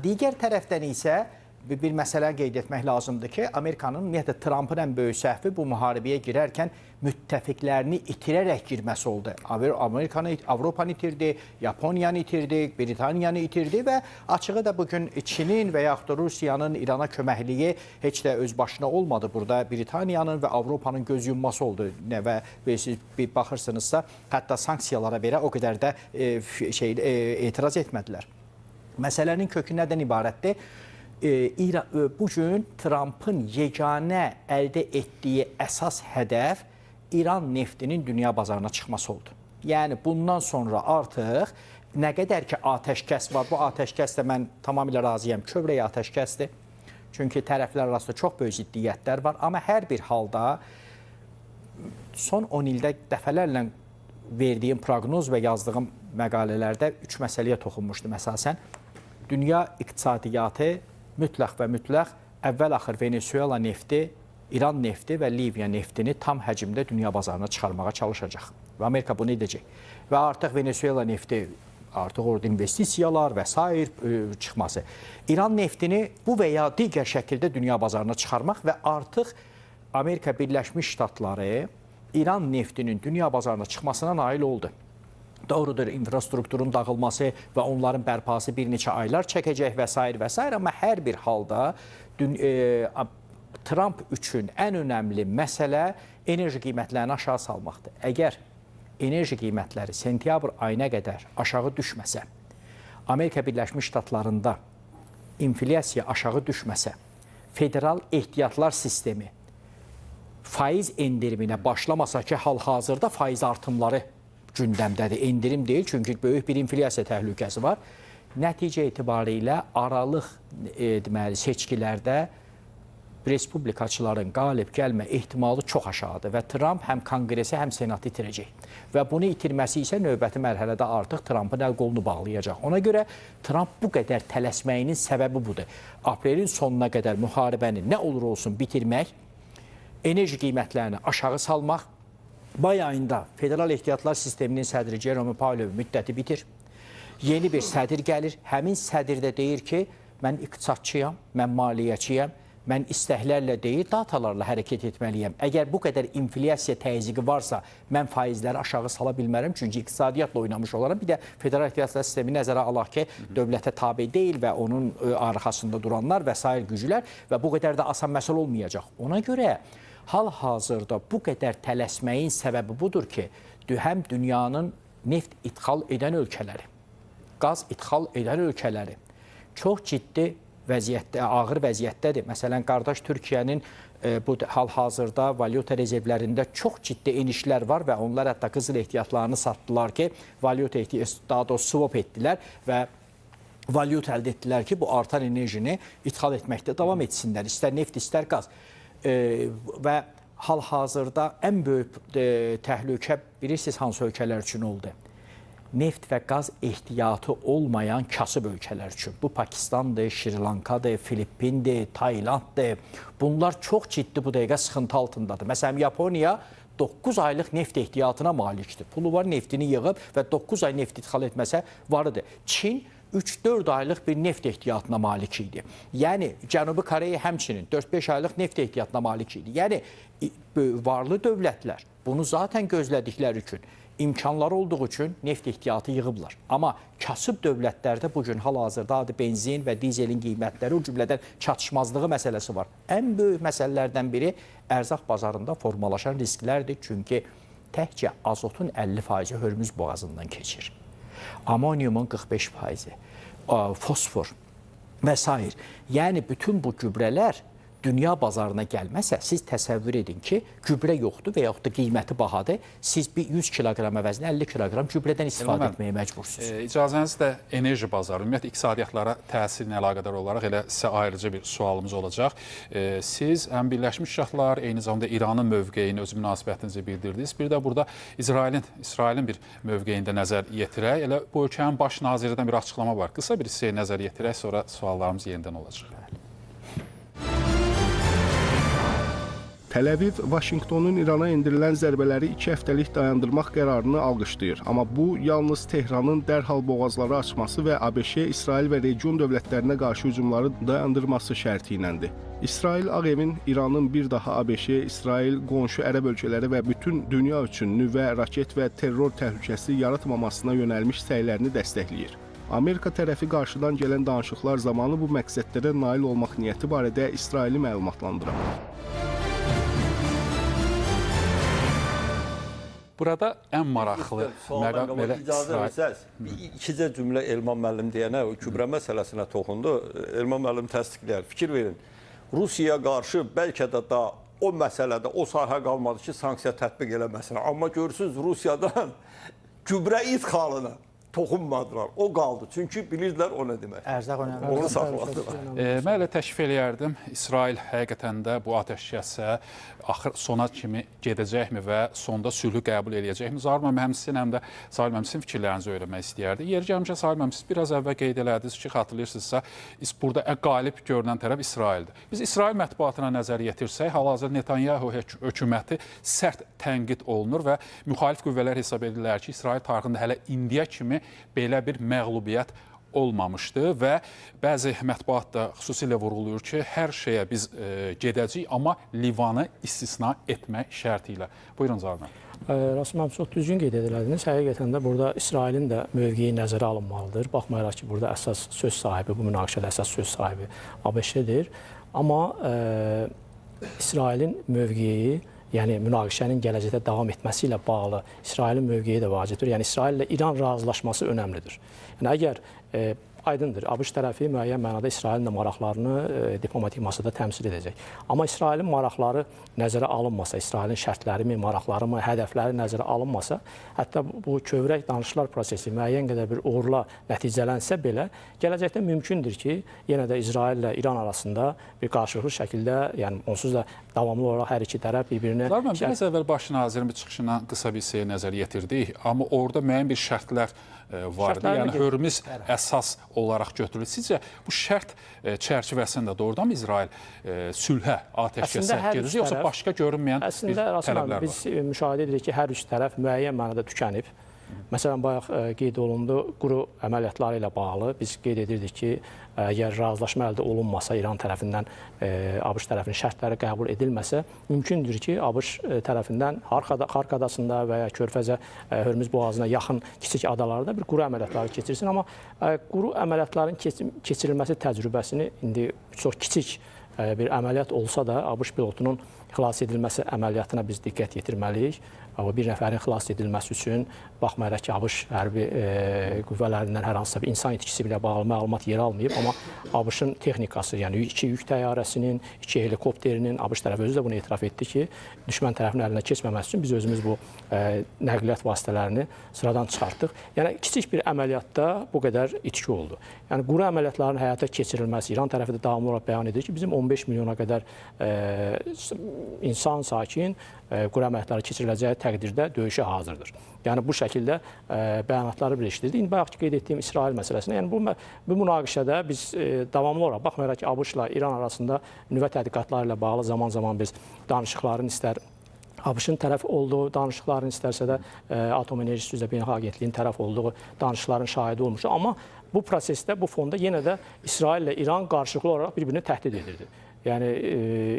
Digər tərəfdən isə bir məsələ qeyd etmək lazımdır ki, Amerikanın, ümumiyyətlə Trumpın ən böyük səhvi bu müharibəyə girərkən müttəfiqlərini itirərək girməsi oldu. Amerikanı, Avropanı itirdi, Yaponiyanı itirdi, Britaniyanı itirdi və açığı da bugün Çinin və yaxud da Rusiyanın İrana köməkliyi heç də öz başına olmadı. Burada Britaniyanın və Avropanın göz yumması oldu. Və siz bir baxırsınızsa, hətta sanksiyalara belə o qədər də etiraz etmədilər. Məsələnin kökü nədən ibarətdir? Bugün Trumpın yeganə əldə etdiyi əsas hədəf İran neftinin dünya bazarına çıxması oldu. Yəni, bundan sonra artıq nə qədər ki atəşkəs var, bu atəşkəs də mən tamamilə razıyam, kövrək atəşkəsdir. Çünki tərəflər arasında çox böyük ziddiyyətlər var. Amma hər bir halda son 10 ildə dəfələrlə verdiyim proqnoz və yazdığım məqalələrdə 3 məsələyə toxunmuşdum əsasən. Dünya iqtisadiyyatı mütləq və mütləq əvvəl-axır Venezuela nefti, İran nefti və Liviya neftini tam həcmdə dünya bazarına çıxarmağa çalışacaq. Və Amerika bunu edəcək. Və artıq Venezuela nefti, artıq orada investisiyalar və sair çıxması. İran neftini bu və ya digər şəkildə dünya bazarına çıxarmaq və artıq Amerika Birləşmiş Ştatları İran neftinin dünya bazarına çıxmasına nail oldu. Doğrudur, infrastrukturun dağılması və onların bərpası bir neçə aylar çəkəcək və s. və s. Amma hər bir halda Trump üçün ən önəmli məsələ enerji qiymətlərini aşağı salmaqdır. Əgər enerji qiymətləri sentyabr ayına qədər aşağı düşməsə, Amerika Birləşmiş Ştatlarında inflyasiya aşağı düşməsə, federal ehtiyatlar sistemi faiz endiriminə başlamasa ki, hal-hazırda faiz artımları gündəmdədir. Endirim deyil, çünki böyük bir inflyasiya təhlükəsi var. Nəticə etibarilə aralıq deməli, seçkilərdə respublikaçıların qalib gəlmə ehtimalı çox aşağıdır və Trump həm konqresi, həm senatı itirəcək. Və bunu itirməsi isə növbəti mərhələdə artıq Trumpın əl qolunu bağlayacaq. Ona görə Trump bu qədər tələsməyinin səbəbi budur. Aprelin sonuna qədər müharibəni nə olur olsun bitirmək, enerji qiymətlərini aşağı salmaq. May ayında Federal Ehtiyatlar Sisteminin sədri Jerome Powell müddəti bitir. Yeni bir sədir gəlir. Həmin sədir də deyir ki, mən iqtisadçıyam, mən maliyyəçiyəm, mən istəklərlə deyil, datalarla hərəkət etməliyəm. Əgər bu qədər inflyasiya təzyiqi varsa, mən faizləri aşağı sala bilmərəm, çünki iqtisadiyyatla oynamış olaram. Bir də Federal Ehtiyatlar Sistemi nəzərə alaq ki, dövlətə tabe deyil və onun arxasında duranlar və sair güclər və bu qədər də asan məsələ olmayacaq. Ona görə hal-hazırda bu qədər tələsməyin səbəbi budur ki, həm dünyanın neft idxal edən ölkələri, qaz idxal edən ölkələri çox ciddi vəziyyətdə, ağır vəziyyətdədir. Məsələn, qardaş Türkiyənin bu hal-hazırda valyuta rezervlərində çox ciddi enişlər var və onlar hətta qızıl ehtiyatlarını satdılar ki, valyuta ehtiyatı, daha doğrusu swap etdilər və valyuta əldə etdilər ki, bu artan enerjini idxal etməkdə davam etsinlər. İstər neft, istər qaz. Və hal-hazırda ən böyük təhlükə bilirsiniz hansı ölkələr üçün oldu? Neft və qaz ehtiyatı olmayan kasıb ölkələr üçün. Bu Pakistandır, Şri Lankadır, Filippindir, Taylanddır. Bunlar çox ciddi bu dəqiqə sıxıntı altındadır. Məsələn, Yaponiya 9 aylıq neft ehtiyatına malikdir. Pulu var, neftini yığıb və 9 ay neft idxal etməsə varıdır. Çin 3-4 aylıq bir neft ehtiyatına malik idi. Yəni, Cənubi Koreya həmçinin 4-5 aylıq neft ehtiyatına malik idi. Yəni, varlı dövlətlər bunu zaten gözlədikləri üçün İmkanları olduğu üçün neft ehtiyatı yığıblar. Amma kasıb dövlətlərdə bugün hal-hazırda adi benzin və dizelin qiymətləri, o cümlədən çatışmazlığı məsələsi var. Ən böyük məsələlərdən biri ərzaq bazarında formalaşan risklərdir. Çünki təkcə azotun 50% Hörmüz boğazından keçir. Amoniumun 45%, fosfor və s. Yəni bütün bu gübrələr dünya bazarına gəlməsə, siz təsəvvür edin ki, gübrə yoxdur və yaxud da qiyməti bahadır. Siz bir 100 kiloqram əvəzinə 50 kiloqram gübrədən istifadə etməyə məcbursunuz. İcazənizlə enerji bazarı, ümumiyyətlə iqtisadiyyatlara təsirinə əlaqədar olaraq elə sizə ayrıca bir sualımız olacaq. Siz həm Birləşmiş Ştatlar, eyni zamanda İranın mövqeyini, öz münasibətinizi bildirdiniz. Bir də burada İsrailin bir mövqeyində nəzər yetirək. Elə bu ölkənin baş nazirindən bir açıqlama var. Qısa bir hissəyə nəzər yetirək, sonra suallarımız yenidən olacaq. Təl-Əviv Vaşinqtonun İrana endirilən zərbələri 2 həftəlik dayandırmaq qərarını alqışlayır. Amma bu, yalnız Tehranın dərhal boğazları açması və ABŞ, İsrail və region dövlətlərinə qarşı hücumları dayandırması şərti iləndir. İsrail Ağ Evin İranın bir daha ABŞ, İsrail, qonşu ərəb ölkələri və bütün dünya üçün nüvə, raket və terror təhlükəsi yaratmamasına yönəlmiş səylərini dəstəkləyir. Amerika tərəfi qarşıdan gələn danışıqlar zamanı bu məqsədlərə nail olmaq niyyəti barədə İsraili məlumatlandırır. Burada ən maraqlı məqam elə İcazə versəz, ikicə cümlə Elman müəllim deyənə, o gübrə məsələsinə toxundu. Elman müəllim təsdiqləyər. Fikir verin, Rusiyaya qarşı bəlkə də daha o məsələdə, o sahə qalmadı ki, sanksiya tətbiq eləməsin. Amma görürsünüz, Rusiyadan gübrə idxalına toxunmadılar. O qaldı. Çünki bilirdilər o nə demək. Ərzaq önəmli. Onu saxladılar. Mən elə təklif eləyərdim. İsrail həqiqətən də bu atəşkəsə axır sona kimi gedəcəkmi və sonda sülhü qəbul eləyəcəkmi? Zaur müəllim, həm sizin, həm də Sahil müəllim, sizin fikirlərinizi öyrənmək istəyərdi. Yeri gəlmişə Sahil müəllim, siz biraz əvvəl qeyd elədiniz ki, xatırlayırsınızsa, burada qalib görünən tərəf İsraildir. Biz İsrail mətbuatına nəzər yetirsək, hal-hazırda Netanyahu hökuməti sərt tənqid olunur və müxalif qüvvələr hesab edirlər ki, İsrail tarixində hələ indiyə kimi belə bir məğlubiyyət olmamışdı və bəzi mətbuat da xüsusilə vurğulayır ki, hər şeyə biz gedəcəyik, amma Livanı istisna etmək şərti ilə. Buyurun Zaur müəllim. Rasim müəllim, çox düzgün qeyd edildiniz. Həqiqətən də burada İsrailin də mövqeyi nəzərə alınmalıdır. Baxmayaraq ki, burada əsas söz sahibi, bu münaqişədə əsas söz sahibi ABŞ-dir. Amma İsrailin mövqeyi, yəni münaqişənin gələcəkdə davam etməsi ilə bağlı İsrailin mövqeyi də vacibdir. Yəni İsrail ilə İran razılaşması önəmlidir. Yəni əgər aydındır, ABŞ tərəfi müəyyən mənada İsrailin də maraqlarını diplomatik masada təmsil edəcək. Amma İsrailin maraqları nəzərə alınmasa, İsrailin şərtləri mi, maraqları mı, hədəfləri nəzərə alınmasa, hətta bu kövrək danışıqlar prosesi müəyyən qədər bir uğurla nəticələnsə belə, gələcəkdə mümkündür ki, yenə də İsraillə İran arasında bir qarşılıqlı şəkildə, yəni onsuz da davamlı olaraq hər iki tərəf bir-birinə... Zaur müəllim, biraz əvvəl baş nazirin bir çıxışından qısa bir hissəyə nəzər yetirdik, amma orada müəyyən bir şərtlər vardı. Yəni Hörmüz əsas olaraq götürülür. Sizcə bu şərt çərçivəsində doğrudan İsrail sülhə, atəşkəsə gedəcək, yoxsa başqa görünməyən bir tələblər var? Biz müşahidə edirik ki, hər üç tərəf müəyyən mənada tükənib. Məsələn, bayaq qeyd olundu, quru əməliyyatları ilə bağlı biz qeyd edirdik ki, əgər razılaşma əldə olunmasa, İran tərəfindən ABŞ tərəfinin şərtləri qəbul edilməsə, mümkündür ki, ABŞ tərəfindən Xark adasında və ya Körfəzə, Hörmüz boğazına yaxın kiçik adalarda bir quru əməliyyatları keçirsin. Amma quru əməliyyatların keçirilməsi təcrübəsini indi çox kiçik bir əməliyyat olsa da, ABŞ pilotunun xilas edilməsi əməliyyatına biz diqqət yetirməliyik. O bir nəfərin xilas edilməsi üçün, baxmayaraq ki, ABŞ hərbi qüvvələrindən hər hansısa bir insan itkisi ilə bağlı məlumat yer almayıb, amma ABŞ-ın texnikası, yəni iki yük təyyarəsinin, iki helikopterinin, ABŞ tərəfi özü də bunu etiraf etdi ki, düşmən tərəfinin əlinə keçməməsi üçün biz özümüz bu nəqliyyat vasitələrini sıradan çıxartdıq. Yəni kiçik bir əməliyyatda bu qədər itki oldu. Yəni quru əməliyyatların həyata keçirilməsi, İran tərəfi də davamlı olaraq bəyan edir ki, bizim 15 milyona qədər insan sakin quru əməliyyatları keçiriləcəyi təqdirdə döyüşə hazırdır. Yəni bu şəkildə bəyanatları birləşdirdi. İndi bayaq ki, qeyd etdiyim İsrail məsələsinə, yəni bu münaqişədə biz davamlı olaraq, baxmayaraq ki, ABŞ-la İran arasında nüvə tədqiqatları ilə bağlı zaman-zaman biz danışıqların istər ABŞ-ın tərəf olduğu danışıqların, istərsə də Atom Enerjisi üzrə Beynəlxalq Agentliyin tərəf olduğu danışıqların şahidi olmuşuq. Amma bu prosesdə, bu fonda yenə də İsrail ilə İran qarşılıqlı olaraq bir-birini təhdid edirdi. Yəni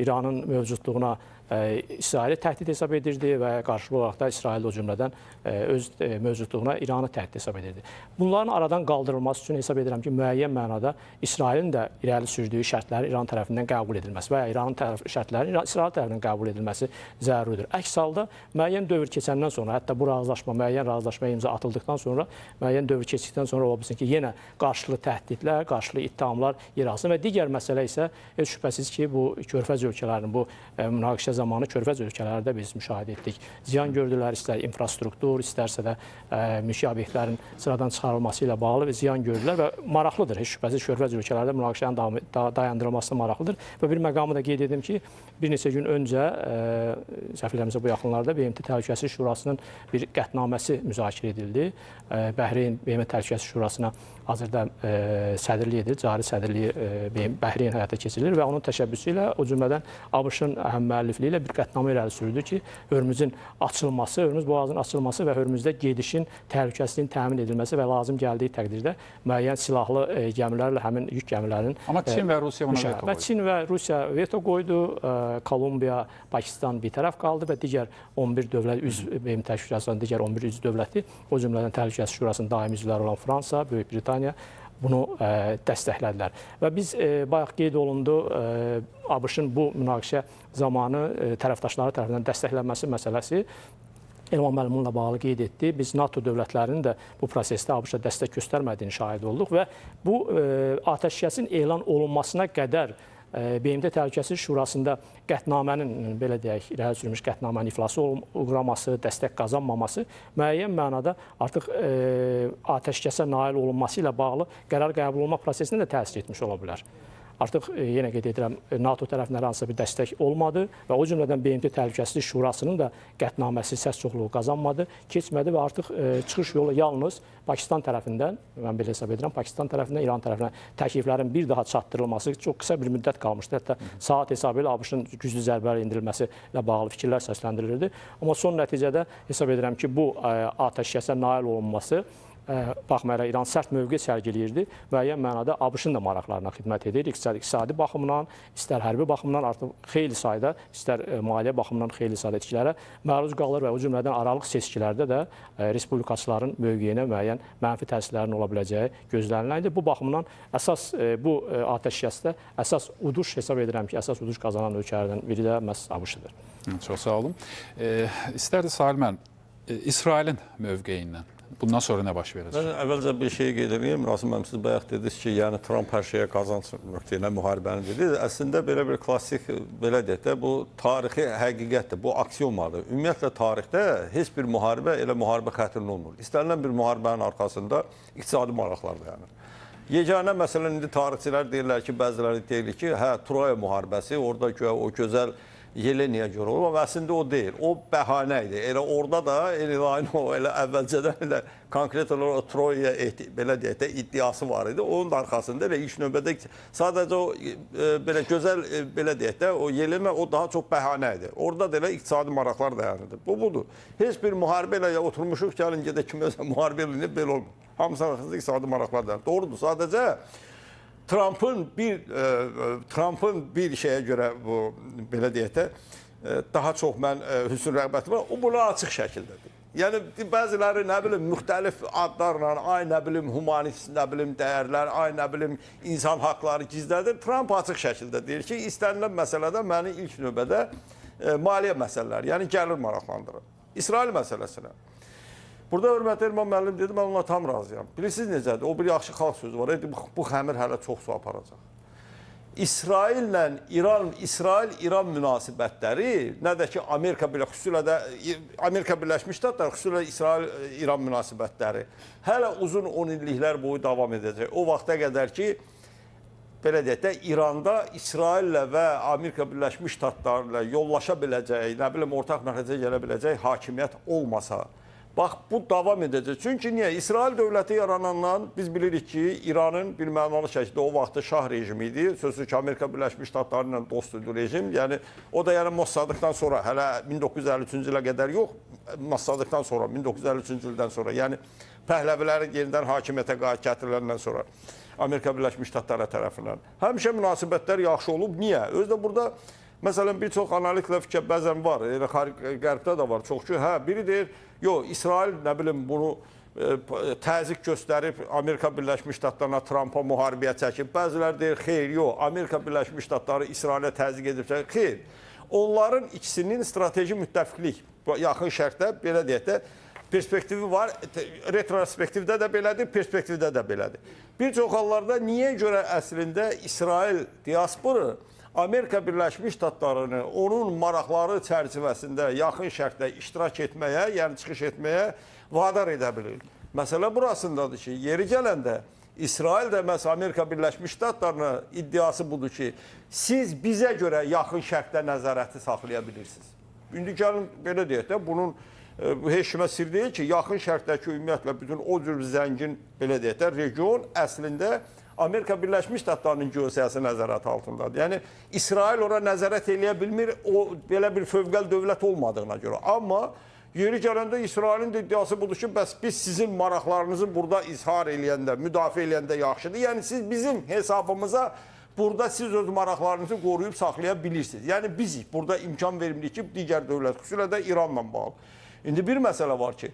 İranın mövcudluğuna İsraili təhdid hesab edirdi və qarşılıqlı olaraq da İsrail o cümlədən öz mövcudluğuna İranı təhdid hesab edirdi. Bunların aradan qaldırılması üçün hesab edirəm ki, müəyyən mənada İsrailin də irəli sürdüyü şərtlərin İran tərəfindən qəbul edilməsi və ya İranın şərtlərinin İsrail tərəfindən qəbul edilməsi zəruridir. Əks halda müəyyən dövr keçəndən sonra, hətta bu razılaşma, müəyyən razılaşmaya imza atıldıqdan sonra, müəyyən dövr keçdikdən sonra ola bilsin ki, yenə qarşılıqlı təhdidlər, qarşılıqlı ittihamlar yer alsın və digər məsələ isə heç şübhəsiz ki, bu Körfəz ölkələrinin bu münaqişə zamanı Körfəz ölkələrdə biz müşahidə etdik. Ziyan gördülər, istər infrastruktur, istərsə də mülki obyektlərin sıradan çıxarılması ilə bağlı və ziyan gördülər və maraqlıdır. Heç şübhəsiz Körfəz ölkələrdə münaqişənin dayandırılması maraqlıdır. Və bir məqamı da qeyd edim ki, bir neçə gün öncə, səhv eləmirəmsə bu yaxınlarda BMT Təhlükəsizlik Şurasının bir qətnaməsi müzakirə edildi. Bəhreyn BMT Təhlükəsizlik Şurasına hazırda sədrlik edilir, cari sədrliyi Bəhreyn həyata keçirilir və onun təşəbbüsü ilə, o cümlədən ABŞ-ın həmmüəllifliyi ilə bir qətnamə irəli sürüldü ki, Hörmüzün açılması, Hörmüz boğazının açılması və Hörmüzdə gedişin təhlükəsizliyinin təmin edilməsi və lazım gəldiyi təqdirdə müəyyən silahlı gəmilərlə həmin yük gəmilərinin... Amma Çin və Rusiya buna veto qoydu. Və Çin və Rusiya veto qoydu, Kolumbiya, Pakistan bir tərəf qaldı və digər 11 dövlət, BMT Təhlükəsizlik Şurasının digər 11 üzv dövləti, o cümlədən Təhlükəsizlik Şurasının daimi üzvləri olan Fransa, Böyük Britaniya bunu dəstəklədilər. Və biz bayaq qeyd olundu, ABŞ-ın bu münaqişə zamanı tərəfdaşları tərəfindən dəstəklənməsi məsələsi Elman müəllim bununla bağlı qeyd etdi. Biz NATO dövlətlərinin də bu prosesdə ABŞ-a dəstək göstərmədiyini şahid olduq və bu atəşkəsin elan olunmasına qədər BMT Təhlükəsizlik Şurasında qətnamənin, belə deyək, irəli sürülmüş qətnamənin iflası uğraması, dəstək qazanmaması müəyyən mənada artıq atəşkəsə nail olunması ilə bağlı qərar qəbul olma prosesinə də təsir etmiş ola bilər. Artıq yenə qeyd edirəm, NATO tərəfindən hansısa bir dəstək olmadı və o cümlədən BMT Təhlükəsizlik Şurasının da qətnaməsi səs çoxluğu qazanmadı, keçmədi və artıq çıxış yolu yalnız Pakistan tərəfindən, mən belə hesab edirəm, Pakistan tərəfindən, İran tərəfindən təkliflərin bir daha çatdırılması çox qısa bir müddət qalmışdı. Hətta saat hesabı ilə ABŞ-ın güclü zərbələr endirilməsi ilə bağlı fikirlər səsləndirilirdi. Amma son nəticədə hesab edirəm ki, bu atəşkəsə nail olunması, baxmayaraq İran sərt mövqe sərgiləyirdi, müəyyən mənada ABŞ-ın da maraqlarına xidmət edir. İqtisadi baxımdan, istər hərbi baxımdan artıq xeyli sayda, istər maliyyə baxımından xeyli sayda itkilərə məruz qalır və o cümlədən aralıq seçkilərdə də respublikaçıların mövqeyinə müəyyən mənfi təsirlərin ola biləcəyi gözlənilən idi. Bu baxımdan əsas bu atəşkəsdə əsas uduş hesab edirəm ki, əsas uduş qazanan ölkələrdən biri də məhz ABŞ-dır. Çox sağ olun. İstərdi Sahil müəllim, İsrailin mövqeyindən bundan sonra nə baş verəcək? Mən əvvəlcə bir şey qeyd edeyim. Rasim müəllim, siz bayaq dediniz ki, yəni Tramp hər şeyə qazanc nöqteyi ilə müharibəni dedi. Əslində belə bir klassik, belə deyək də, bu tarixi həqiqətdir, bu aksiomadır. Ümumiyyətlə tarixdə heç bir müharibə elə müharibə xətrinə olmur. İstənilən bir müharibənin arxasında iqtisadi maraqlar dayanır. Yeganə məsələn indi tarixçilər deyirlər ki, bəziləri deyir ki, hə, Troya müharibəsi, orada o gözəl Yeleniyə görə olur, amma əslində o deyil. O bəhanə idi. Elə orada da elə o elə əvvəlcədən elə konkret olaraq Troya belə deyək də iddiası var idi. Onun da arxasında elə ilk növbədə sadəcə o belə gözəl belə deyək də o Yelena o daha çox bəhanə idi. Orada da elə iqtisadi maraqlar dayanırdı. Bu budur. Heç bir müharibə ilə oturmuşuq, gəlin gedək kiməsə müharibə eləyib belə olmur. Hamısının arxasında iqtisadi maraqlar dayanır. Doğrudur. Sadəcə Trumpın bir şeyə görə bu belə deyək də daha çox mən hüsn rəğbətim var. O bunu açıq şəkildədir. Yəni bəziləri nə bilim müxtəlif adlarla, ay nə bilim humanist, nə bilim dəyərlər, ay nə bilim insan haqları gizlədir. Trump açıq şəkildə deyir ki, istənilən məsələdə məni ilk növbədə maliyyə məsələləri, yəni gəlir maraqlandırır. İsrail məsələsinə. Burada hörmətli Elman müəllim dedi, mən onunla tam razıyam. Bilirsiniz necədir? O bir yaxşı xalq sözü var. Bu xəmir hələ çox su aparacaq. İsraillə İran, İsrail-İran münasibətləri, nə də ki Amerika belə, xüsusilə də Amerika Birləşmiş Ştatları, xüsusilə İsrail-İran münasibətləri hələ uzun 10 illiklər boyu davam edəcək. O vaxta qədər ki, belə deyək də, İranda İsraillə və Amerika Birləşmiş Ştatları ilə yollaşa biləcək, nə bilim, ortaq məxrəcə gələ biləcək hakimiyyət olmasa, bax, bu davam edəcək. Çünki niyə? İsrail dövləti yaranandan biz bilirik ki, İranın bir mənalı şəkildə o vaxtı şah rejimi idi. Sözsüz ki, Amerika Birləşmiş Ştatları ilə dost idi rejim. Yəni, o da yəni Mossaddıqdan sonra, hələ 1953-cü ilə qədər yox, Mossaddıqdan sonra, 1953-cü ildən sonra, yəni Pəhləviləri yenidən hakimiyyətə gətiriləndən sonra Amerika Birləşmiş Ştatları tərəfindən. Həmişə münasibətlər yaxşı olub. Niyə? Özü də burada Məsələn, bir çox analitiklə fikir bəzən var, elə qərbdə də var çox ki, hə, biri deyir, yox, İsrail, nə bilim, bunu təzyiq göstərib Amerika Birləşmiş Ştatlarına, Trampa müharibəyə çəkib. Bəzilər deyir, xeyr, yox, Amerika Birləşmiş Ştatları İsrailə təzyiq edib çəkib. Xeyr, onların ikisinin strateji müttəfiqlik, yaxın şərqdə, belə deyək də, perspektivi var, retrospektivdə də belədir, perspektivdə də belədir. Bir çox hallarda niyə görə əslində İsrail diasporu Amerika Birləşmiş Ştatlarını onun maraqları çərçivəsində yaxın şərqdə iştirak etməyə, yəni çıxış etməyə vadar edə bilir. Məsələ burasındadır ki, yeri gələndə İsrail də məhz Amerika Birləşmiş Ştatlarına iddiası budur ki, siz bizə görə yaxın şərqdə nəzarəti saxlaya bilirsiniz. İndi gəlin, belə deyək də, bunun heç kimə sir deyil ki, yaxın şərqdəki ümumiyyətlə bütün o cür zəngin, belə deyək də, region əslində Amerika Birləşmiş Ştatlarının geosiyasi nəzarəti altındadır. Yəni, İsrail ora nəzarət eləyə bilmir, o belə bir fövqəl dövlət olmadığına görə. Amma yeri gələndə İsrailin də iddiası budur ki, bəs biz sizin maraqlarınızı burada izhar eləyəndə, müdafiə eləyəndə yaxşıdır. Yəni, siz bizim hesabımıza burada siz öz maraqlarınızı qoruyub saxlaya bilirsiniz. Yəni, biz burada imkan vermirik ki, digər dövlət, xüsusilə də İranla bağlı. İndi bir məsələ var ki,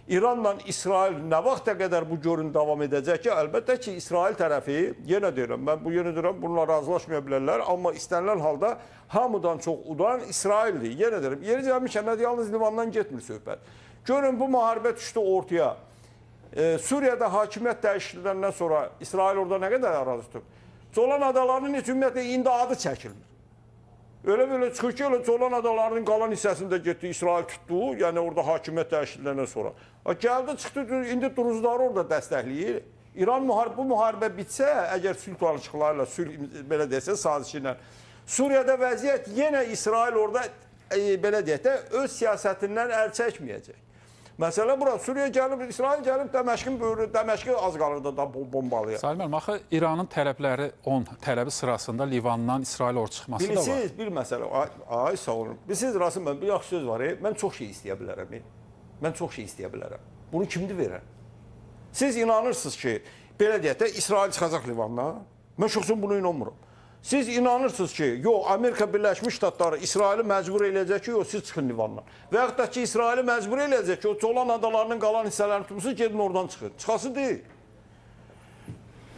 İranla İsrail nə vaxta qədər bu görün davam edəcək ki, əlbəttə ki, İsrail tərəfi, yenə deyirəm, mən bu yenə deyirəm, bununla razılaşmaya bilərlər, amma istənilən halda hamıdan çox udan İsraildir. Yenə deyirəm, yeri gəlmişəm, yalnız Livandan getmir söhbət. Görün, bu müharibə düşdü ortaya. Suriyada hakimiyyət dəyişdiriləndən sonra İsrail orada nə qədər ərazi tutub? Colan adalarının heç ümumiyyətlə indi adı çəkilmir. Elə belə çıxır ki, elə Colan adalarının qalan hissəsində getdi, İsrail tutdu, yəni orada hakimiyyət dəyişdiriləndən sonra. Gəldi, çıxdı, indi Druzları orada dəstəkləyir. İran bu müharibə bitsə, əgər sülh danışıqlarıyla, sülh, belə desə, sazişi ilə, Suriyada vəziyyət yenə İsrail orada, belə deyək də, öz siyasətindən əl çəkməyəcək. Məsələ bura, Suriya gəlib, İsrail gəlib, Dəməşqin böyrü, Dəməşqi az qalır da bombalaya. Salim müəllim, axı İranın tələbləri 10 tələbi sırasında Livandan İsrail ordu çıxması da var. Bilirsiniz, bir məsələ, ay sağ olun. Bilirsiniz, Rasim müəllim, bir yaxşı söz var, mən çox şey istəyə bilərəm. Mən çox şey istəyə bilərəm. Bunu kimdir verən? Siz inanırsınız ki, belə deyək də, İsrail çıxacaq Livandan. Mən şəxsən buna inanmıram. Siz inanırsınız ki, yox, Amerika Birləşmiş Ştatları İsraili məcbur eləyəcək ki, yox, siz çıxın Livandan. Və yaxud da ki, İsraili məcbur eləyəcək ki, o Colan adalarının qalan hissələrini tutmuşsunuz, gedin oradan çıxın. Çıxası deyil.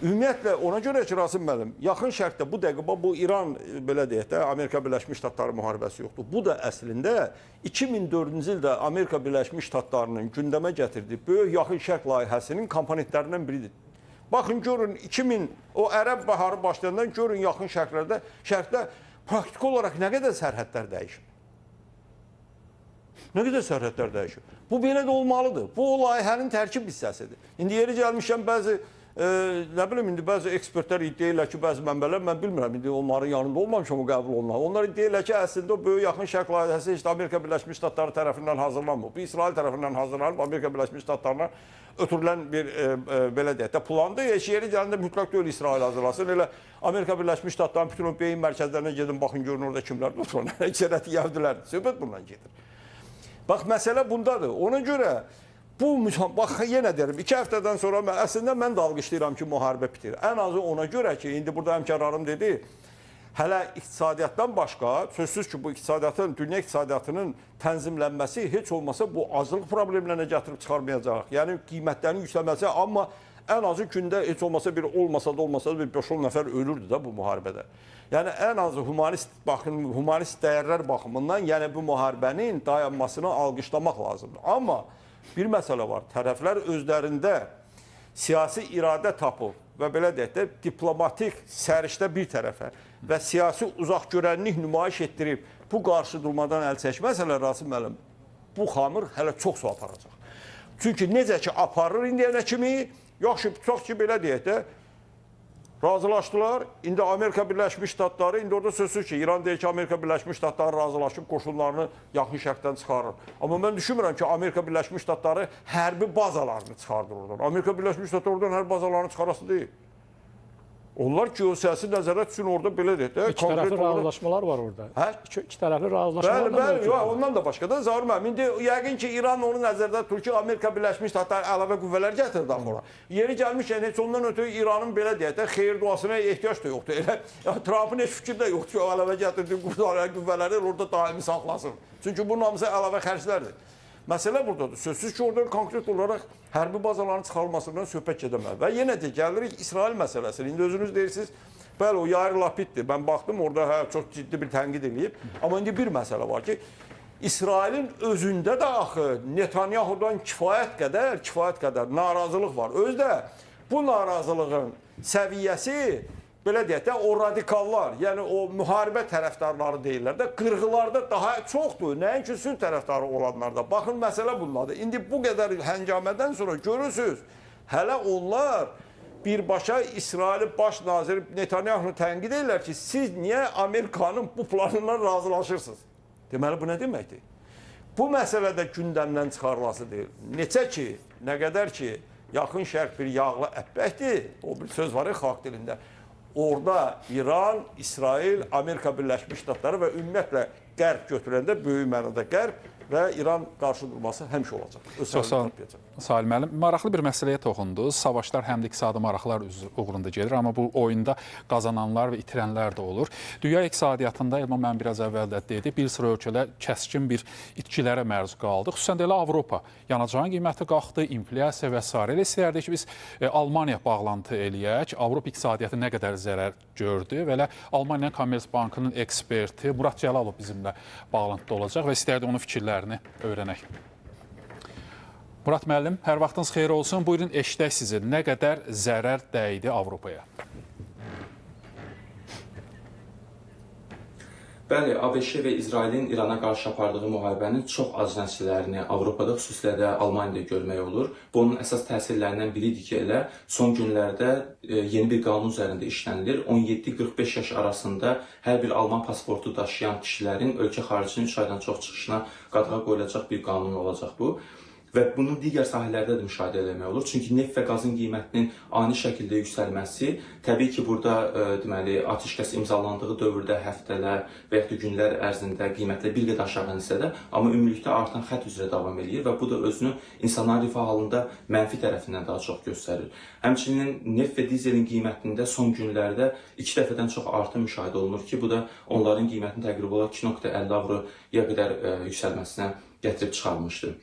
Ümumiyyətlə, ona görə ki, Rasim müəllim, yaxın şərqdə bu dəqiqə bu İran, belə deyək də, Amerika Birləşmiş Ştatları müharibəsi yoxdur. Bu da əslində 2004-cü ildə Amerika Birləşmiş Ştatlarının gündəmə gətirdiyi böyük yaxın şərq layihəsinin komponentlərindən biridir. Baxın, görün, 2000, o Ərəb baharı başlayandan görün yaxın şərqdə praktiki olaraq nə qədər sərhədlər dəyişir. Nə qədər sərhədlər dəyişir. Bu belə də olmalıdır. Bu, o layihənin tərkib hissəsidir. İndi yeri gəlmişəm, bəzi, nə bilim, indi bəzi ekspertlər iddia edirlər ki, bəzi mənbələr, mən bilmirəm, indi onların yanında olmamışam o qəbul olunan. Onlar iddia edirlər ki, əslində o böyük yaxın şərq layihəsi heç də Amerika Birləşmiş Ştatları tərəfindən hazırlanmır. Bu, İsrail tərəfindən hazırlanıb, Amerika Birləşmiş Ştatlarına ötürülən bir, belə deyək də, plandır. Heç yeri gələndə mütləq deyil İsrail hazırlasın. Elə Amerika Birləşmiş Ştatlarının bütün o beyin mərkəzlərinə gedin, baxın, görün orada kimlər oturan, əksəriyyəti yəhudilər. Söhbət bundan gedir. Bax, məsələ bundadır. Ona görə bu, bax, yenə deyirəm, 2 həftədən sonra əslində mən də alqışlayıram ki, müharibə bitir. Ən azı ona görə ki, indi burada həmkarlarım dedi, hələ iqtisadiyyatdan başqa, sözsüz ki, bu iqtisadiyyatın, dünya iqtisadiyyatının tənzimlənməsi heç olmasa bu azlıq problemlərinə gətirib çıxarmayacaq. Yəni, qiymətlərin yüksəlməsi, amma ən azı gündə heç olmasa bir olmasa da olmasa da bir 5-10 nəfər ölürdü də bu müharibədə. Yəni, ən azı humanist dəyərlər baxımından, yəni bu müharibənin dayanmasını alqışlamaq lazımdır. Amma bir məsələ var, tərəflər özlərində siyasi iradə tapıb və belə deyək də, diplomatik səriştə bir tərəfə və siyasi uzaqgörənlik nümayiş etdirib bu qarşı durmadan əl çəkməsələr, Rasim müəllim, bu xamır hələ çox su aparacaq. Çünki necə ki aparır indiyənə kimi, yaxşı, çox ki, belə deyək də, razılaşdılar. İndi Amerika Birləşmiş Ştatları, indi orada sözsüz ki, İran deyir ki, Amerika Birləşmiş Ştatları razılaşıb qoşunlarını yaxın şərqdən çıxarır. Amma mən düşünmürəm ki, Amerika Birləşmiş Ştatları hərbi bazalarını çıxardır oradan. Amerika Birləşmiş Ştatları oradan hərbi bazalarını çıxarası deyil. Onlar geosiyasi nəzarət üçün orada belə deyək də. İki tərəfli razılaşmalar var orada. Hə? İki tərəfli razılaşmalar da mövcuddur. Bəli, ondan da başqa da Zaur müəllim. İndi yəqin ki, İran onu nəzərdə tutur ki, Amerika Birləşmiş Ştatları əlavə qüvvələr gətirdi axı ora. Yeri gəlmişkən heç ondan ötürü İranın belə deyək də xeyir duasına ehtiyac da yoxdur. Elə Trampın heç fikri də yoxdur ki, o əlavə gətirdiyi qüvvələri orada daimi saxlasın. Çünki bunun hamısı əlavə xərclərdir. Məsələ buradadır. Sözsüz ki, oradan konkret olaraq hərbi bazaların çıxarılmasından söhbət gedəməz. Və yenə də gəlirik İsrail məsələsinə. İndi özünüz deyirsiniz, bəli, o Yair Lapiddir. Mən baxdım, orada çox ciddi bir tənqid eləyib. Amma indi bir məsələ var ki, İsrailin özündə də axı Netanyahudan kifayət qədər narazılıq var. Özdə bu narazılığın səviyyəsi, belə deyək də, o radikallar, yəni o müharibə tərəfdarları deyirlər də, qırğılarda daha çoxdur, nəinki sülh tərəfdarı olanlarda. Baxın, məsələ bundadır. İndi bu qədər həngamədən sonra görürsünüz, hələ onlar birbaşa İsraili baş naziri Netanyahunu tənqid edirlər ki, siz niyə Amerikanın bu planından razılaşırsınız? Deməli, bu nə deməkdir? Bu məsələ də gündəmdən çıxarılası deyil. Neçə ki, nə qədər ki, Yaxın Şərq bir yağlı əppəkdir, o bir söz var ya xalq dilində. Orada İran, İsrail, Amerika Birləşmiş Ştatları və ümumiyyətlə Qərb götürəndə böyük mənada Qərb və İran qarşı durması həmişə olacaq. Çox sağ olun, Salim müəllim. Maraqlı bir məsələyə toxundunuz. Savaşlar həm də iqtisadi maraqlar uğrunda gedir, amma bu oyunda qazananlar və itirənlər də olur. Dünya iqtisadiyyatında, Elman müəllim biraz əvvəl də dedi, bir sıra ölkələr kəskin bir itkilərə məruz qaldı. Xüsusən də elə Avropa. Yanacağın qiyməti qalxdı, inflyasiya və s. Elə istəyərdik ki, biz Almaniya bağlantı eləyək. Avropa iqtisadiyyatı nə qədər zərər gördü və elə Almaniya Commerzbankının eksperti Murad Cəlalov bizimlə bağlantıda olacaq və istərdik onun fikirlərini öyrənək. Murad müəllim, hər vaxtınız xeyir olsun. Buyurun, eşidək sizi. Nə qədər zərər dəydi Avropaya? Bəli, ABŞ və İsrailin İrana qarşı apardığı müharibənin çox az nəticələrini Avropada, xüsusilə də Almaniyada görmək olur. Bunun əsas təsirlərindən biridir ki, elə son günlərdə yeni bir qanun üzərində işlənilir. 17-45 yaş arasında hər bir Alman pasportu daşıyan kişilərin ölkə xaricinin 3 aydan çox çıxışına qadağa qoyulacaq bir qanun olacaq bu. Və bunu digər sahələrdə də müşahidə eləmək olur. Çünki neft və qazın qiymətinin ani şəkildə yüksəlməsi, təbii ki, burada deməli, atəşkəs imzalandığı dövrdə həftələr və yaxud da günlər ərzində qiymətlər bir qədər aşağı ensə də, amma ümumilikdə artan xətt üzrə davam eləyir və bu da özünü insanların rifah halında mənfi tərəfindən daha çox göstərir. Həmçinin neft və dizelin qiymətində son günlərdə 2 dəfədən çox artım müşahidə olunur ki, bu da onların qiymətinin təqribi olaraq 2,50 avroya qədər yüksəlməsinə gətirib çıxarmışdır.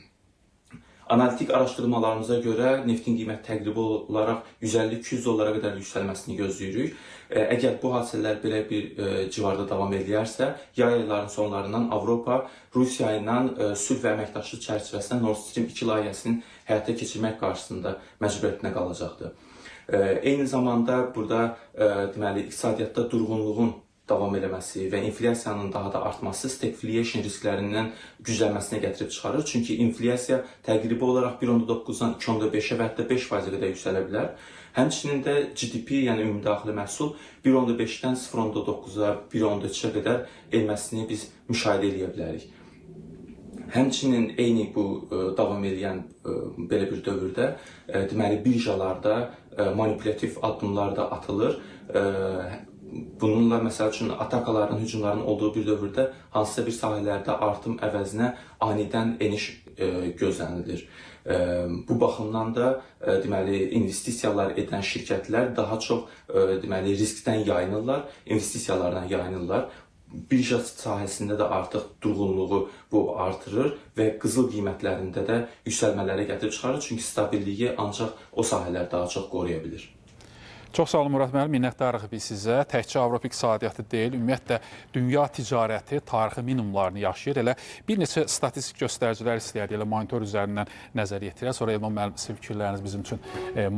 Analitik araşdırmalarımıza görə neftin qiyməti təqribi olaraq 150-200 dollara qədər yüksəlməsini gözləyirik. Əgər bu hadisələr belə bir civarda davam eləyərsə, yay aylarının sonlarından Avropa Rusiya ilə sülh və əməkdaşlıq çərçivəsində Nord Stream 2 layihəsinin həyata keçirmək qarşısında məcburiyyətinə qalacaqdır. Eyni zamanda burada deməli, iqtisadiyyatda durğunluğun davam eləməsi və inflyasiyanın daha da artması stagflation risklərindən güclənməsinə gətirib çıxarır. Çünki inflyasiya təqribi olaraq 1,9-dan 2,5-ə və hətta 5%-ə qədər yüksələ bilər. Həmçinin də GDP, yəni ümumi daxili məhsul 1,5-dən 0,9-a, 1,3-ə qədər enməsini biz müşahidə eləyə bilərik. Həmçinin eyni bu davam eləyən belə bir dövrdə deməli birjalarda manipulyativ addımlar da atılır. Bununla, məsəl üçün, atakaların, hücumların olduğu bir dövrdə hansısa bir sahələrdə artım əvəzinə anidən eniş gözlənilir. Bu baxımdan da deməli, investisiyalar edən şirkətlər daha çox deməli, riskdən yayınırlar, investisiyalardan yayınırlar. Birja sahəsində də artıq durğunluğu bu artırır və qızıl qiymətlərində də yüksəlmələrə gətirib çıxarır. Çünki stabilliyi ancaq o sahələr daha çox qoruya bilir. Çox sağ olun Murad müəllim, minnətdarıq biz sizə. Təkcə Avropa iqtisadiyyatı deyil, ümumiyyətlə dünya ticarəti tarixi minimumlarını yaşayır. Elə bir neçə statistik göstəricilər istəyərdik, elə monitor üzərindən nəzər yetirək. Sonra Elman müəllim, sizin fikirləriniz bizim üçün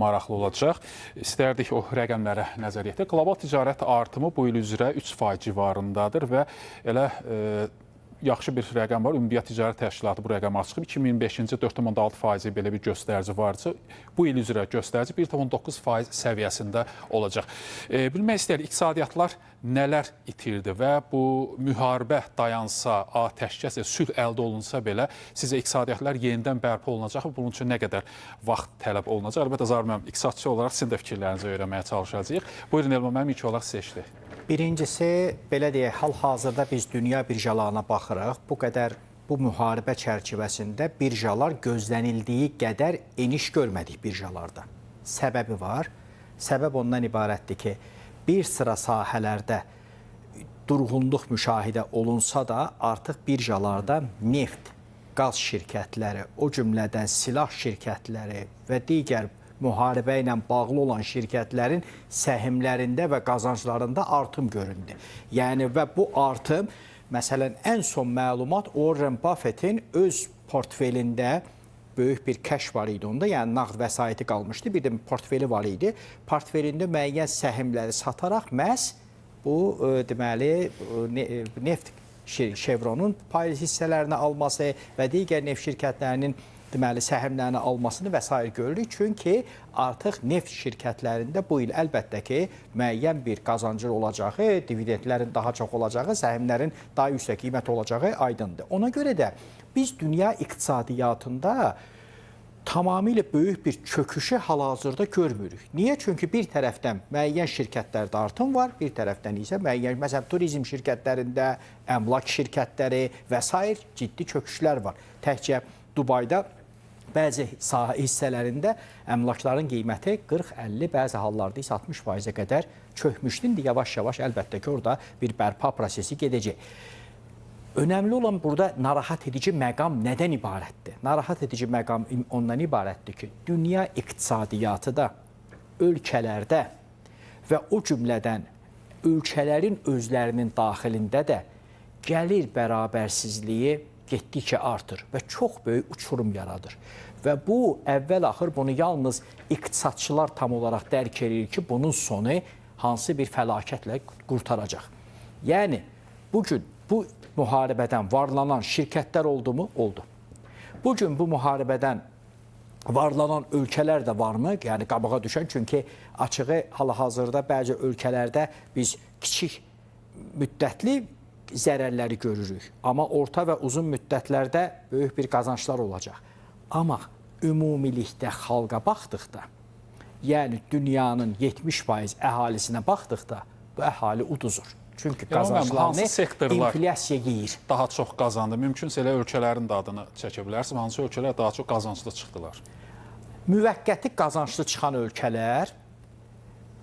maraqlı olacaq. İstərdik o rəqəmlərə nəzər yetirək. Qlobal ticarət artımı bu il üzrə 3% civarındadır və elə yaxşı bir rəqəm var. Ümumdünya Ticarət Təşkilatı bu rəqəmi açıqlayıb. 2025-ci 4,6% belə bir göstərici varsa, bu il üzrə göstərici 1,9% səviyyəsində olacaq. Bilmək istəyirik, iqtisadiyyatlar nələr itirdi və bu müharibə dayansa, atəşkəs, sülh əldə olunsa belə, sizə iqtisadiyyatlar yenidən bərpa olunacaq və bunun üçün nə qədər vaxt tələb olunacaq? Əlbəttə, Zaur müəllim, iqtisadçı olaraq sizin də fikirlərinizi öyrənməyə çalışacağıq. Buyurun, Elman müəllim, ilk olaraq seçdi. Birincisi, belə deyək, hal-hazırda biz dünya birjalarına baxırıq. Bu qədər bu müharibə çərçivəsində birjalar gözlənildiyi qədər eniş görmədik birjalarda. Səbəbi var. Səbəb ondan ibarətdir ki, bir sıra sahələrdə durğunluq müşahidə olunsa da, artıq birjalarda neft, qaz şirkətləri, o cümlədən silah şirkətləri və digər müharibə ilə bağlı olan şirkətlərin səhimlərində və qazanclarında artım göründü. Yəni və bu artım, məsələn, ən son məlumat Warren Buffettin öz portfelində böyük bir cash var idi onda, yəni nağd vəsaiti qalmışdı, bir də portfeli var idi. Portfelində müəyyən səhimləri sataraq məhz bu, deməli, neft Chevronun pay hissələrini alması və digər neft şirkətlərinin deməli, səhimlərini almasını və sair görürük. Çünki artıq neft şirkətlərində bu il əlbəttə ki, müəyyən bir qazancı olacağı, dividendlərin daha çox olacağı, səhimlərin daha yüksək qiymət olacağı aydındır. Ona görə də biz dünya iqtisadiyyatında tamamilə böyük bir çöküşü hal-hazırda görmürük. Niyə? Çünki bir tərəfdən müəyyən şirkətlərdə artım var, bir tərəfdən isə müəyyən, məsələn, turizm şirkətlərində, əmlak şirkətləri və sair ciddi çöküşlər var. Təkcə Dubayda bəzi sahə hissələrində əmlakların qiyməti 40, 50, bəzi hallarda isə 60%-ə qədər çökmüşdü. İndi yavaş-yavaş əlbəttə ki, orada bir bərpa prosesi gedəcək. Önəmli olan burada narahat edici məqam nədən ibarətdir? Narahat edici məqam ondan ibarətdir ki, dünya iqtisadiyyatı da ölkələrdə və o cümlədən ölkələrin özlərinin daxilində də gəlir bərabərsizliyi getdikcə artır və çox böyük uçurum yaradır. Və bu, əvvəl-axır bunu yalnız iqtisadçılar tam olaraq dərk edir ki, bunun sonu hansı bir fəlakətlə qurtaracaq. Yəni, bugün bu müharibədən varlanan şirkətlər oldu mu? Oldu. Bugün bu müharibədən varlanan ölkələr də varmı? Yəni, qabağa düşən, çünki açığı hal-hazırda bəzi ölkələrdə biz kiçik müddətli zərərləri görürük. Amma orta və uzun müddətlərdə böyük bir qazanclar olacaq. Amma ümumilikdə xalqa baxdıqda, yəni dünyanın 70% əhalisinə baxdıqda bu əhali uduzur. Çünki qazanclarını inflyasiya yeyir. Daha çox qazandı. Mümkünsə elə ölkələrin də adını çəkə bilərsiniz. Hansı ölkələr daha çox qazanclı çıxdılar? Müvəqqəti qazanclı çıxan ölkələr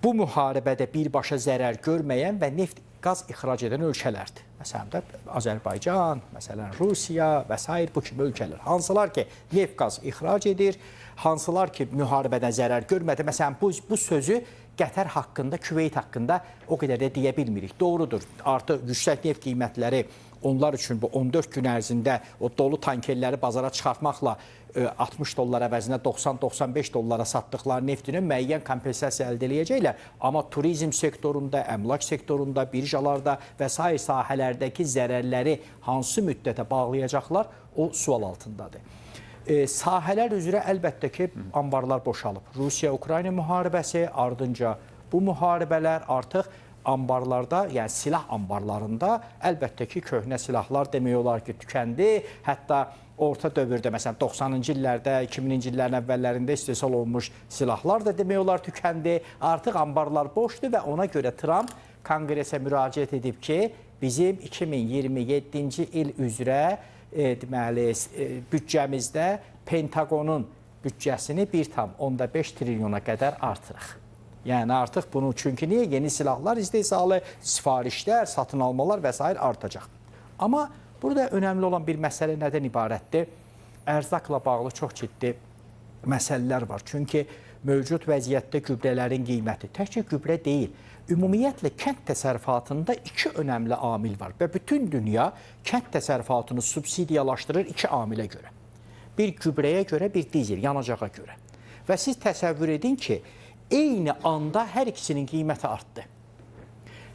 bu müharibədə birbaşa zərər görməyən və neft qaz ixrac edən ölkələrdir. Məsələn də Azərbaycan, məsələn Rusiya və sair bu kimi ölkələr. Hansılar ki, neft qaz ixrac edir, hansılar ki, müharibədən zərər görmədi. Məsələn, bu sözü Qətər haqqında, Küveyt haqqında o qədər də deyə bilmirik. Doğrudur, artıq yüksək neft qiymətləri onlar üçün bu 14 gün ərzində o dolu tankerləri bazara çıxartmaqla 60 dollar əvəzinə 90-95 dollara satdıqları neftinin müəyyən kompensasiya əldə eləyəcəklər. Amma turizm sektorunda, əmlak sektorunda, birjalarda və sair sahələrdəki zərərləri hansı müddətə bağlayacaqlar, o sual altındadır. Sahələr üzrə əlbəttə ki, anbarlar boşalıb. Rusiya-Ukrayna müharibəsi, ardınca bu müharibələr artıq anbarlarda, yəni silah anbarlarında əlbəttə ki, köhnə silahlar demək olar ki, tükəndi. Hətta orta dövrdə, məsələn, 90-cı illərdə, 2000-ci illərin əvvəllərində istehsal olunmuş silahlar da demək olar tükəndi. Artıq anbarlar boşdur və ona görə Tramp Konqresə müraciət edib ki, bizim 2027-ci il üzrə deməli, büdcəmizdə Pentagonun büdcəsini 1,5 trilyona qədər artırıq. Yəni artıq bunu, çünki niyə? Yeni silahlar istehsalı, sifarişlər, satın almalar və sair artacaq. Amma burada önəmli olan bir məsələ nədən ibarətdir? Ərzaqla bağlı çox ciddi məsələlər var. Çünki mövcud vəziyyətdə gübrələrin qiyməti təkcə gübrə deyil. Ümumiyyətlə, kənd təsərrüfatında iki önəmli amil var və bütün dünya kənd təsərrüfatını subsidiyalaşdırır iki amilə görə. Bir gübrəyə görə, bir dizel, yanacağa görə. Və siz təsəvvür edin ki, eyni anda hər ikisinin qiyməti artdı.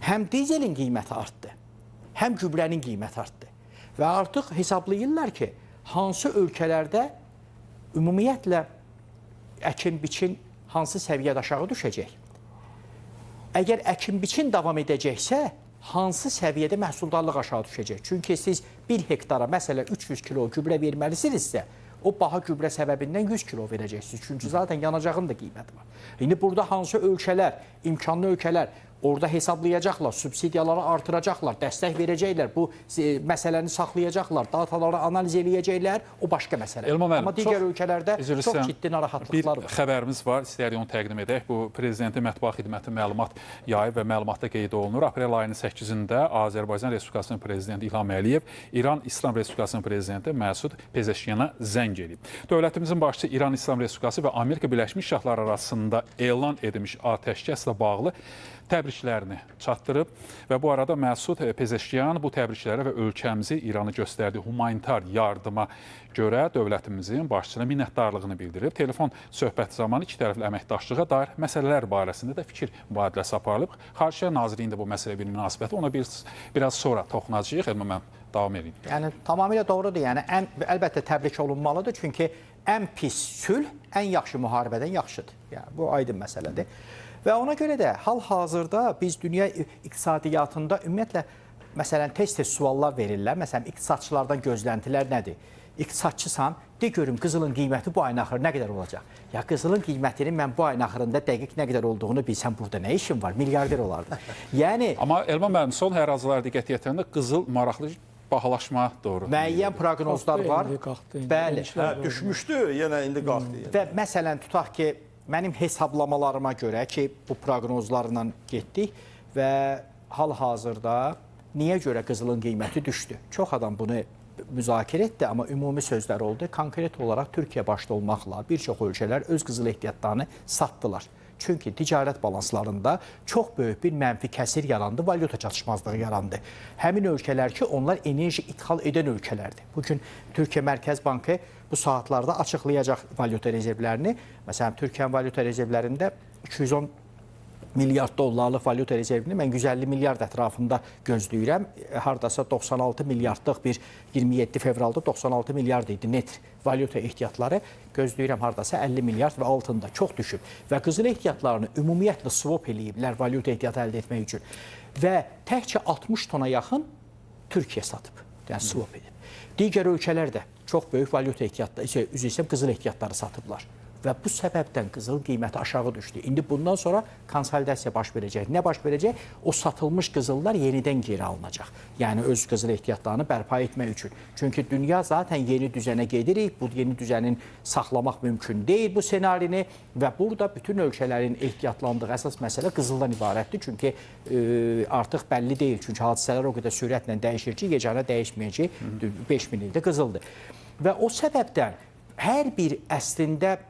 Həm dizelin qiyməti artdı, həm gübrənin qiyməti artdı. Və artıq hesablayırlar ki, hansı ölkələrdə ümumiyyətlə əkin-biçin hansı səviyyədə aşağı düşəcək. Əgər əkin-biçin davam edəcəksə, hansı səviyyədə məhsuldarlıq aşağı düşəcək? Çünki siz bir hektara məsələn 300 kilo gübrə verməlisinizsə, o baha gübrə səbəbindən 100 kilo verəcəksiniz. Çünki zaten yanacağın da qiyməti var. İndi burada hansı ölkələr, imkanlı ölkələr orada hesablayacaqlar, subsidiyaları artıracaqlar, dəstək verəcəklər, bu məsələni saxlayacaqlar, dataları analiz eləyəcəklər, o başqa məsələ. Amma digər ölkələrdə çox ciddi narahatlıqlar var. Bir xəbərimiz var, istəyərik onu təqdim edək. Bu, Prezidentin Mətbuat Xidməti məlumat yayıb və məlumatda qeyd olunur. Aprel ayının 8-də Azərbaycan Respublikasının Prezidenti İlham Əliyev İran İslam Respublikasının Prezidenti Məsud Pezeşkiyana zəng eləyib. Dövlətimizin başçısı İran İslam Respublikası və Amerika Birləşmiş Ştatları arasında elan edilmiş atəşkəslə bağlı təbriklərini çatdırıb və bu arada Məsud Pezeşkiyan bu təbriklərə və ölkəmizi İranı göstərdiyi humanitar yardıma görə dövlətimizin başçısına minnətdarlığını bildirib. Telefon söhbəti zamanı iki tərəfli əməkdaşlığa dair məsələlər barəsində də fikir mübadiləsi aparılıb. Xarici İşlər Nazirliyinin də bu məsələyə bir münasibəti, ona biraz sonra toxunacağıq. Elman müəllim, davam edin. Yəni tamamilə doğrudur. Yəni əlbəttə təbrik olunmalıdır, çünki ən pis sülh ən yaxşı müharibədən yaxşıdır. Yəni bu aydın məsələdir. Və ona görə də hal-hazırda biz dünya iqtisadiyyatında ümumiyyətlə, məsələn, tez-tez suallar verirlər. Məsələn, iqtisadçılardan gözləntilər nədir? İqtisadçısan, de görüm qızılın qiyməti bu ayın axırı nə qədər olacaq? Ya qızılın qiymətinin mən bu ayın axırında dəqiq nə qədər olduğunu bilsəm, burada nə işim var? Milyarder olardım. Yəni... Amma Elman müəllim, son həraclara diqqət yetirəndə qızıl maraqlı bahalaşma doğru. Müəyyən proqnozlar var. Bəli. Düşmüşdü, yenə indi qalxdı. Və məsələn, tutaq ki, mənim hesablamalarıma görə ki, bu proqnozlarla getdik və hal-hazırda niyə görə qızılın qiyməti düşdü? Çox adam bunu müzakirə etdi, amma ümumi sözlər oldu. Konkret olaraq Türkiyə başda olmaqla bir çox ölkələr öz qızıl ehtiyatlarını satdılar. Çünki ticarət balanslarında çox böyük bir mənfi kəsir yarandı, valyuta çatışmazlığı yarandı. Həmin ölkələr ki, onlar enerji ithal edən ölkələrdir. Bugün Türkiyə Mərkəz Bankı bu saatlarda açıqlayacaq valyuta rezervlərini. Məsələn, Türkiyənin valyuta rezervlərində 210 milyard dollarlıq valyuta rezervini mən 150 milyard ətrafında gözləyirəm. Hardasa 96 milyardlıq bir 27 fevralda 96 milyard idi net valyuta ehtiyatları. Gözləyirəm hardasa 50 milyard və altında çox düşüb. Və qızıl ehtiyatlarını ümumiyyətlə swap eləyiblər valyuta ehtiyatı əldə etmək üçün. Və təkcə 60 tona yaxın Türkiyə satıb, yəni swap edib. Digər ölkələr də çox böyük valyuta ehtiyatları, üzr istəyirəm, qızıl ehtiyatları satıblar. Və bu səbəbdən qızıl qiyməti aşağı düşdü. İndi bundan sonra konsolidasiya baş verəcək. Nə baş verəcək? O satılmış qızıllar yenidən geri alınacaq. Yəni öz qızıl ehtiyatlarını bərpa etmək üçün. Çünki dünya zaten yeni düzənə gedirik. Bu yeni düzənin saxlamaq mümkün deyil bu senarini və burada bütün ölkələrin ehtiyatlandığı əsas məsələ qızıldan ibarətdir. Çünki artıq bəlli deyil. Çünki hadisələr o qədər sürətlə dəyişir ki, yeganə dəyişməyəcək 5000 ildə qızıldır. Və o səbəbdən hər bir əslində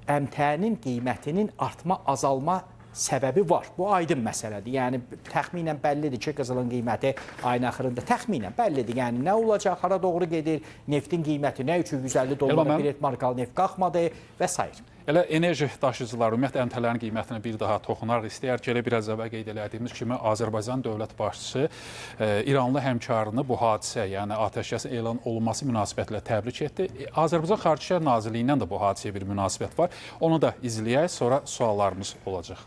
əmtənin qiymətinin artma, azalma səbəbi var. Bu aydın məsələdir. Yəni təxminən bəllidir ki, qızılın qiyməti ayın axırında təxminən bəllidir. Yəni nə olacaq, hara doğru gedir, neftin qiyməti nə üçün 150 dollara bir markalı neft qalxmadı və s. Elə enerji daşıyıcıları, ümumiyyətlə əmtələrin qiymətinə bir daha toxunaraq istəyər ki, elə biraz əvvəl qeyd elədiyimiz kimi Azərbaycan dövlət başçısı İranlı həmkarını bu hadisə, yəni atəşkəsin elan olunması münasibətilə təbrik etdi. Azərbaycan Xarici İşlər Nazirliyindən də bu hadisəyə bir münasibət var. Onu da izləyək, sonra suallarımız olacaq.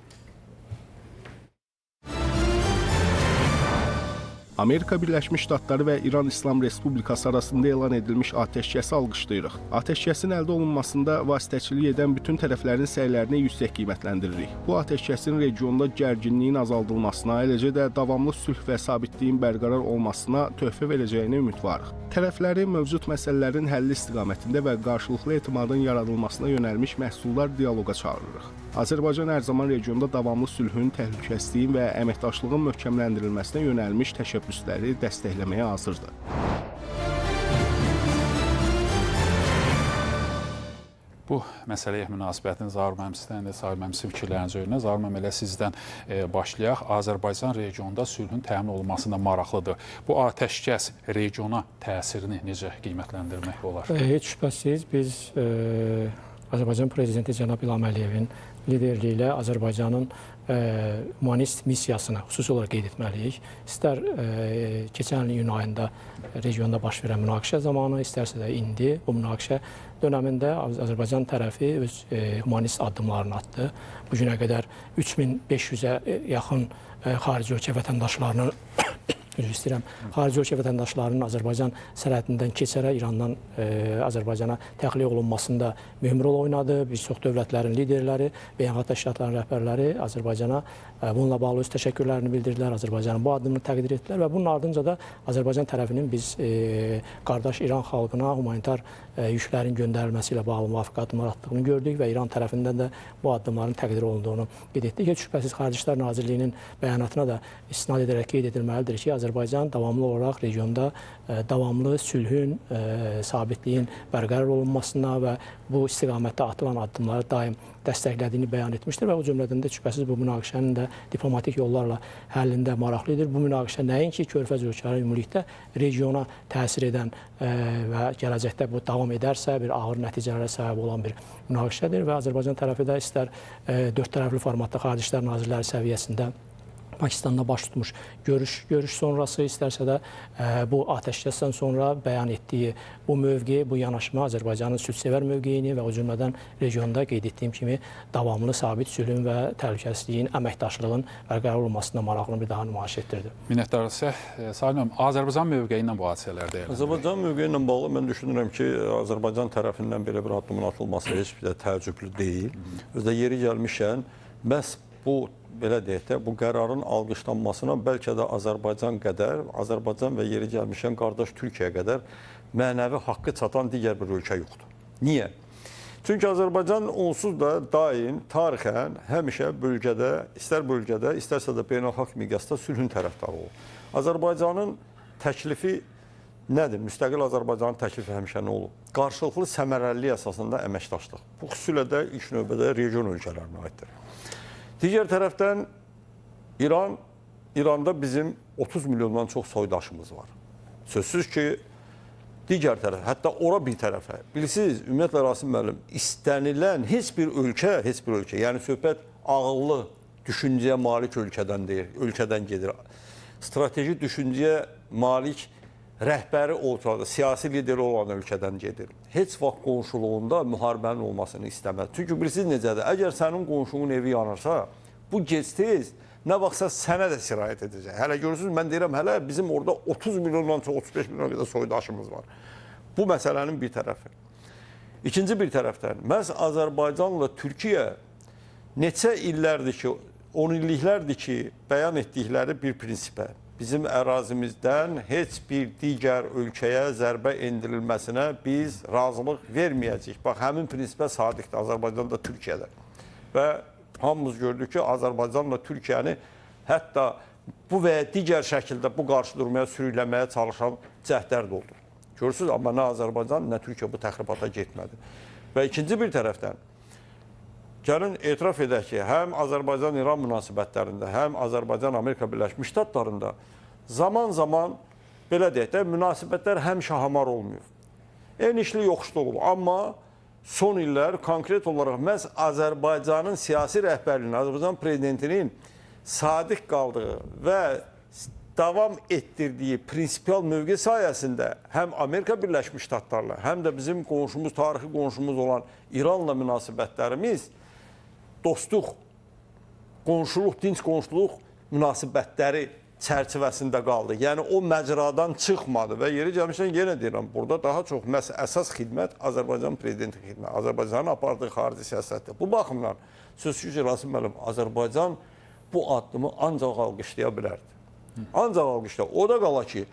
Amerika Birləşmiş Ştatları və İran İslam Respublikası arasında elan edilmiş atəşkəsi alqışlayırıq. Atəşkəsin əldə olunmasında vasitəçilik edən bütün tərəflərin səylərini yüksək qiymətləndiririk. Bu atəşkəsin regionda gərginliyin azaldılmasına, eləcə də davamlı sülh və sabitliyin bərqərar olmasına töhfə verəcəyinə ümidvarıq. Tərəfləri mövcud məsələlərin həlli istiqamətində və qarşılıqlı etimadın yaradılmasına yönəlmiş məhsuldar dialoqa çağırırıq. Azərbaycan hər zaman regionda davamlı sülhün, təhlükəsizliyin və əməkdaşlığın möhkəmləndirilməsinə yönəlmiş təşəbbüsləri dəstəkləməyə hazırdır. Bu məsələyə münasibətini Zaur müəllim sizdən də, Zaur müəllim sizin fikirlərinizi öyrənək. Zaur müəllim, elə sizdən başlayaq. Azərbaycan regionda sülhün təmin olunmasında maraqlıdır. Bu atəşkəs regiona təsirini necə qiymətləndirmək olar? Heç şübhəsiz biz Azərbaycan Prezidenti cənab İlham Əliyevin liderliyi ilə Azərbaycanın humanist missiyasını xüsusi olaraq qeyd etməliyik. İstər keçən ilin iyun ayında regionda baş verən münaqişə zamanı, istərsə də indi bu münaqişə dönəmində Azərbaycan tərəfi öz humanist addımlarını atdı. Bu günə qədər 3500-ə yaxın xarici ölkə vətəndaşlarının üzr istəyirəm, xarici ölkə vətəndaşlarının Azərbaycan sərhədindən keçərək İrandan Azərbaycana təxliyə olunmasında mühüm rol oynadı. Bir çox dövlətlərin liderləri, beynəlxalq təşkilatların rəhbərləri Azərbaycana bununla bağlı öz təşəkkürlərini bildirdilər, Azərbaycanın bu addımını təqdir etdilər və bunun ardınca da Azərbaycan tərəfinin biz qardaş İran xalqına humanitar yüklərin göndərilməsi ilə bağlı müvafiq addımlar atdığını gördük və İran tərəfindən də bu addımların təqdir olunduğunu qeyd etdik. Heç şübhəsiz Xarici İşlər Nazirliyinin bəyanatına da istinad edərək qeyd edilməlidir ki, Azərbaycan davamlı olaraq regionda davamlı sülhün, sabitliyin bərqərar olunmasına və bu istiqamətdə atılan addımları daim dəstəklədiyini bəyan etmişdir və o cümlədən də şübhəsiz bu münaqişənin də diplomatik yollarla həllində maraqlıdır. Bu münaqişə nəinki Körfəz ölkələri ümumilikdə regiona təsir edən və gələcəkdə bu davam edərsə bir ağır nəticələrə səbəb olan bir münaqişədir və Azərbaycan tərəfi də istər dörd tərəfli formatda Xarici İşlər Nazirləri səviyyəsində Pakistanda baş tutmuş görüş sonrası, istərsə də bu atəşkəsdən sonra bəyan etdiyi bu mövqe, bu yanaşma Azərbaycanın sülhsevər mövqeyini və o cümlədən regionda qeyd etdiyim kimi davamlı sabit sülhün və təhlükəsizliyin, əməkdaşlığın bərqərar olunmasına maraqlını bir daha nümayiş etdirdi. Minnətdarıq sizə. Salim müəllim, Azərbaycan mövqeyi ilə bu hadisələr dəyərləndirir. Azərbaycan mövqeyi ilə bağlı mən düşünürəm ki, Azərbaycan tərəfindən belə bir addımın atılması heç bir də təəccüblü deyil. Özdə yeri gəlmişkən, məhz bu belə deyək də, bu qərarın alqışlanmasına bəlkə də Azərbaycan qədər, Azərbaycan və yeri gəlmişən qardaş Türkiyə qədər mənəvi haqqı çatan digər bir ölkə yoxdur. Niyə? Çünki Azərbaycan onsuz da daim, tarixən, həmişə bölgədə, istər bölgədə, istərsə də beynəlxalq miqyasda sülhün tərəfdarı olur. Azərbaycanın təklifi nədir? Müstəqil Azərbaycanın təklifi həmişə nə olub? Qarşılıqlı səmərəliliyi əsasında əməkdaşlıq. Bu xüsusilə də ilk növbədə region ölkələrinə aiddir. Digər tərəfdən İranda bizim 30 milyondan çox soydaşımız var. Sözsüz ki, digər tərəf, hətta ora bir tərəfə. Bilirsiniz, ümumiyyətlə Rasim müəllim, istənilən heç bir ölkə, yəni söhbət ağıllı düşüncəyə malik ölkədən deyir, ölkədən gedir. Strateji düşüncəyə malik rəhbəri olsa, siyasi lideri olan ölkədən gedir. Heç vaxt qonşuluğunda müharibənin olmasını istəməz. Çünki bilirsiniz necədir? Əgər sənin qonşunun evi yanırsa, bu gec-tez nə vaxtsa sənə də sirayət edəcək. Hələ görürsünüz, mən deyirəm, hələ bizim orada 30 milyondan çox, 35 milyona qədər soydaşımız var. Bu məsələnin bir tərəfi. İkinci bir tərəfdən, məhz Azərbaycanla Türkiyə neçə illərdir ki, 10 illiklərdir ki, bəyan etdikləri bir prinsipə. Bizim ərazimizdən heç bir digər ölkəyə zərbə endirilməsinə biz razılıq verməyəcəyik. Bax, həmin prinsipə sadiqdir Azərbaycan da Türkiyədə. Və hamımız gördük ki, Azərbaycanla Türkiyəni hətta bu və ya digər şəkildə bu qarşı durmaya, sürükləməyə çalışan cəhdlər də oldu. Görürsünüz, amma nə Azərbaycan, nə Türkiyə bu təxribata getmədi. Və ikinci bir tərəfdən, gəlin etiraf edək ki, həm Azərbaycan-İran münasibətlərində, həm Azərbaycan-Amerika Birləşmiş Ştatlarında zaman-zaman, belə deyək də, münasibətlər həmişə hamar olmuyor. Enişli yoxuşlu olub, amma son illər konkret olaraq məhz Azərbaycanın siyasi rəhbərliyinin, Azərbaycan prezidentinin sadiq qaldığı və davam etdirdiyi prinsipial mövqe sayəsində həm Amerika Birləşmiş Ştatlarla, həm də bizim qonşumuz, tarixi qonşumuz olan İranla münasibətlərimiz dostluq, qonşuluq, dinc qonşuluq münasibətləri çərçivəsində qaldı. Yəni o məcradan çıxmadı və yeri gəlmişdən yenə deyirəm, burada daha çox məhz əsas xidmət Azərbaycan prezidenti xidməti, Azərbaycanın apardığı xarici siyasətdir. Bu baxımdan sözsüz ki, Rasim müəllim, Azərbaycan bu addımı ancaq alqışlaya bilərdi. Ancaq alqışlaya. O da qala ki,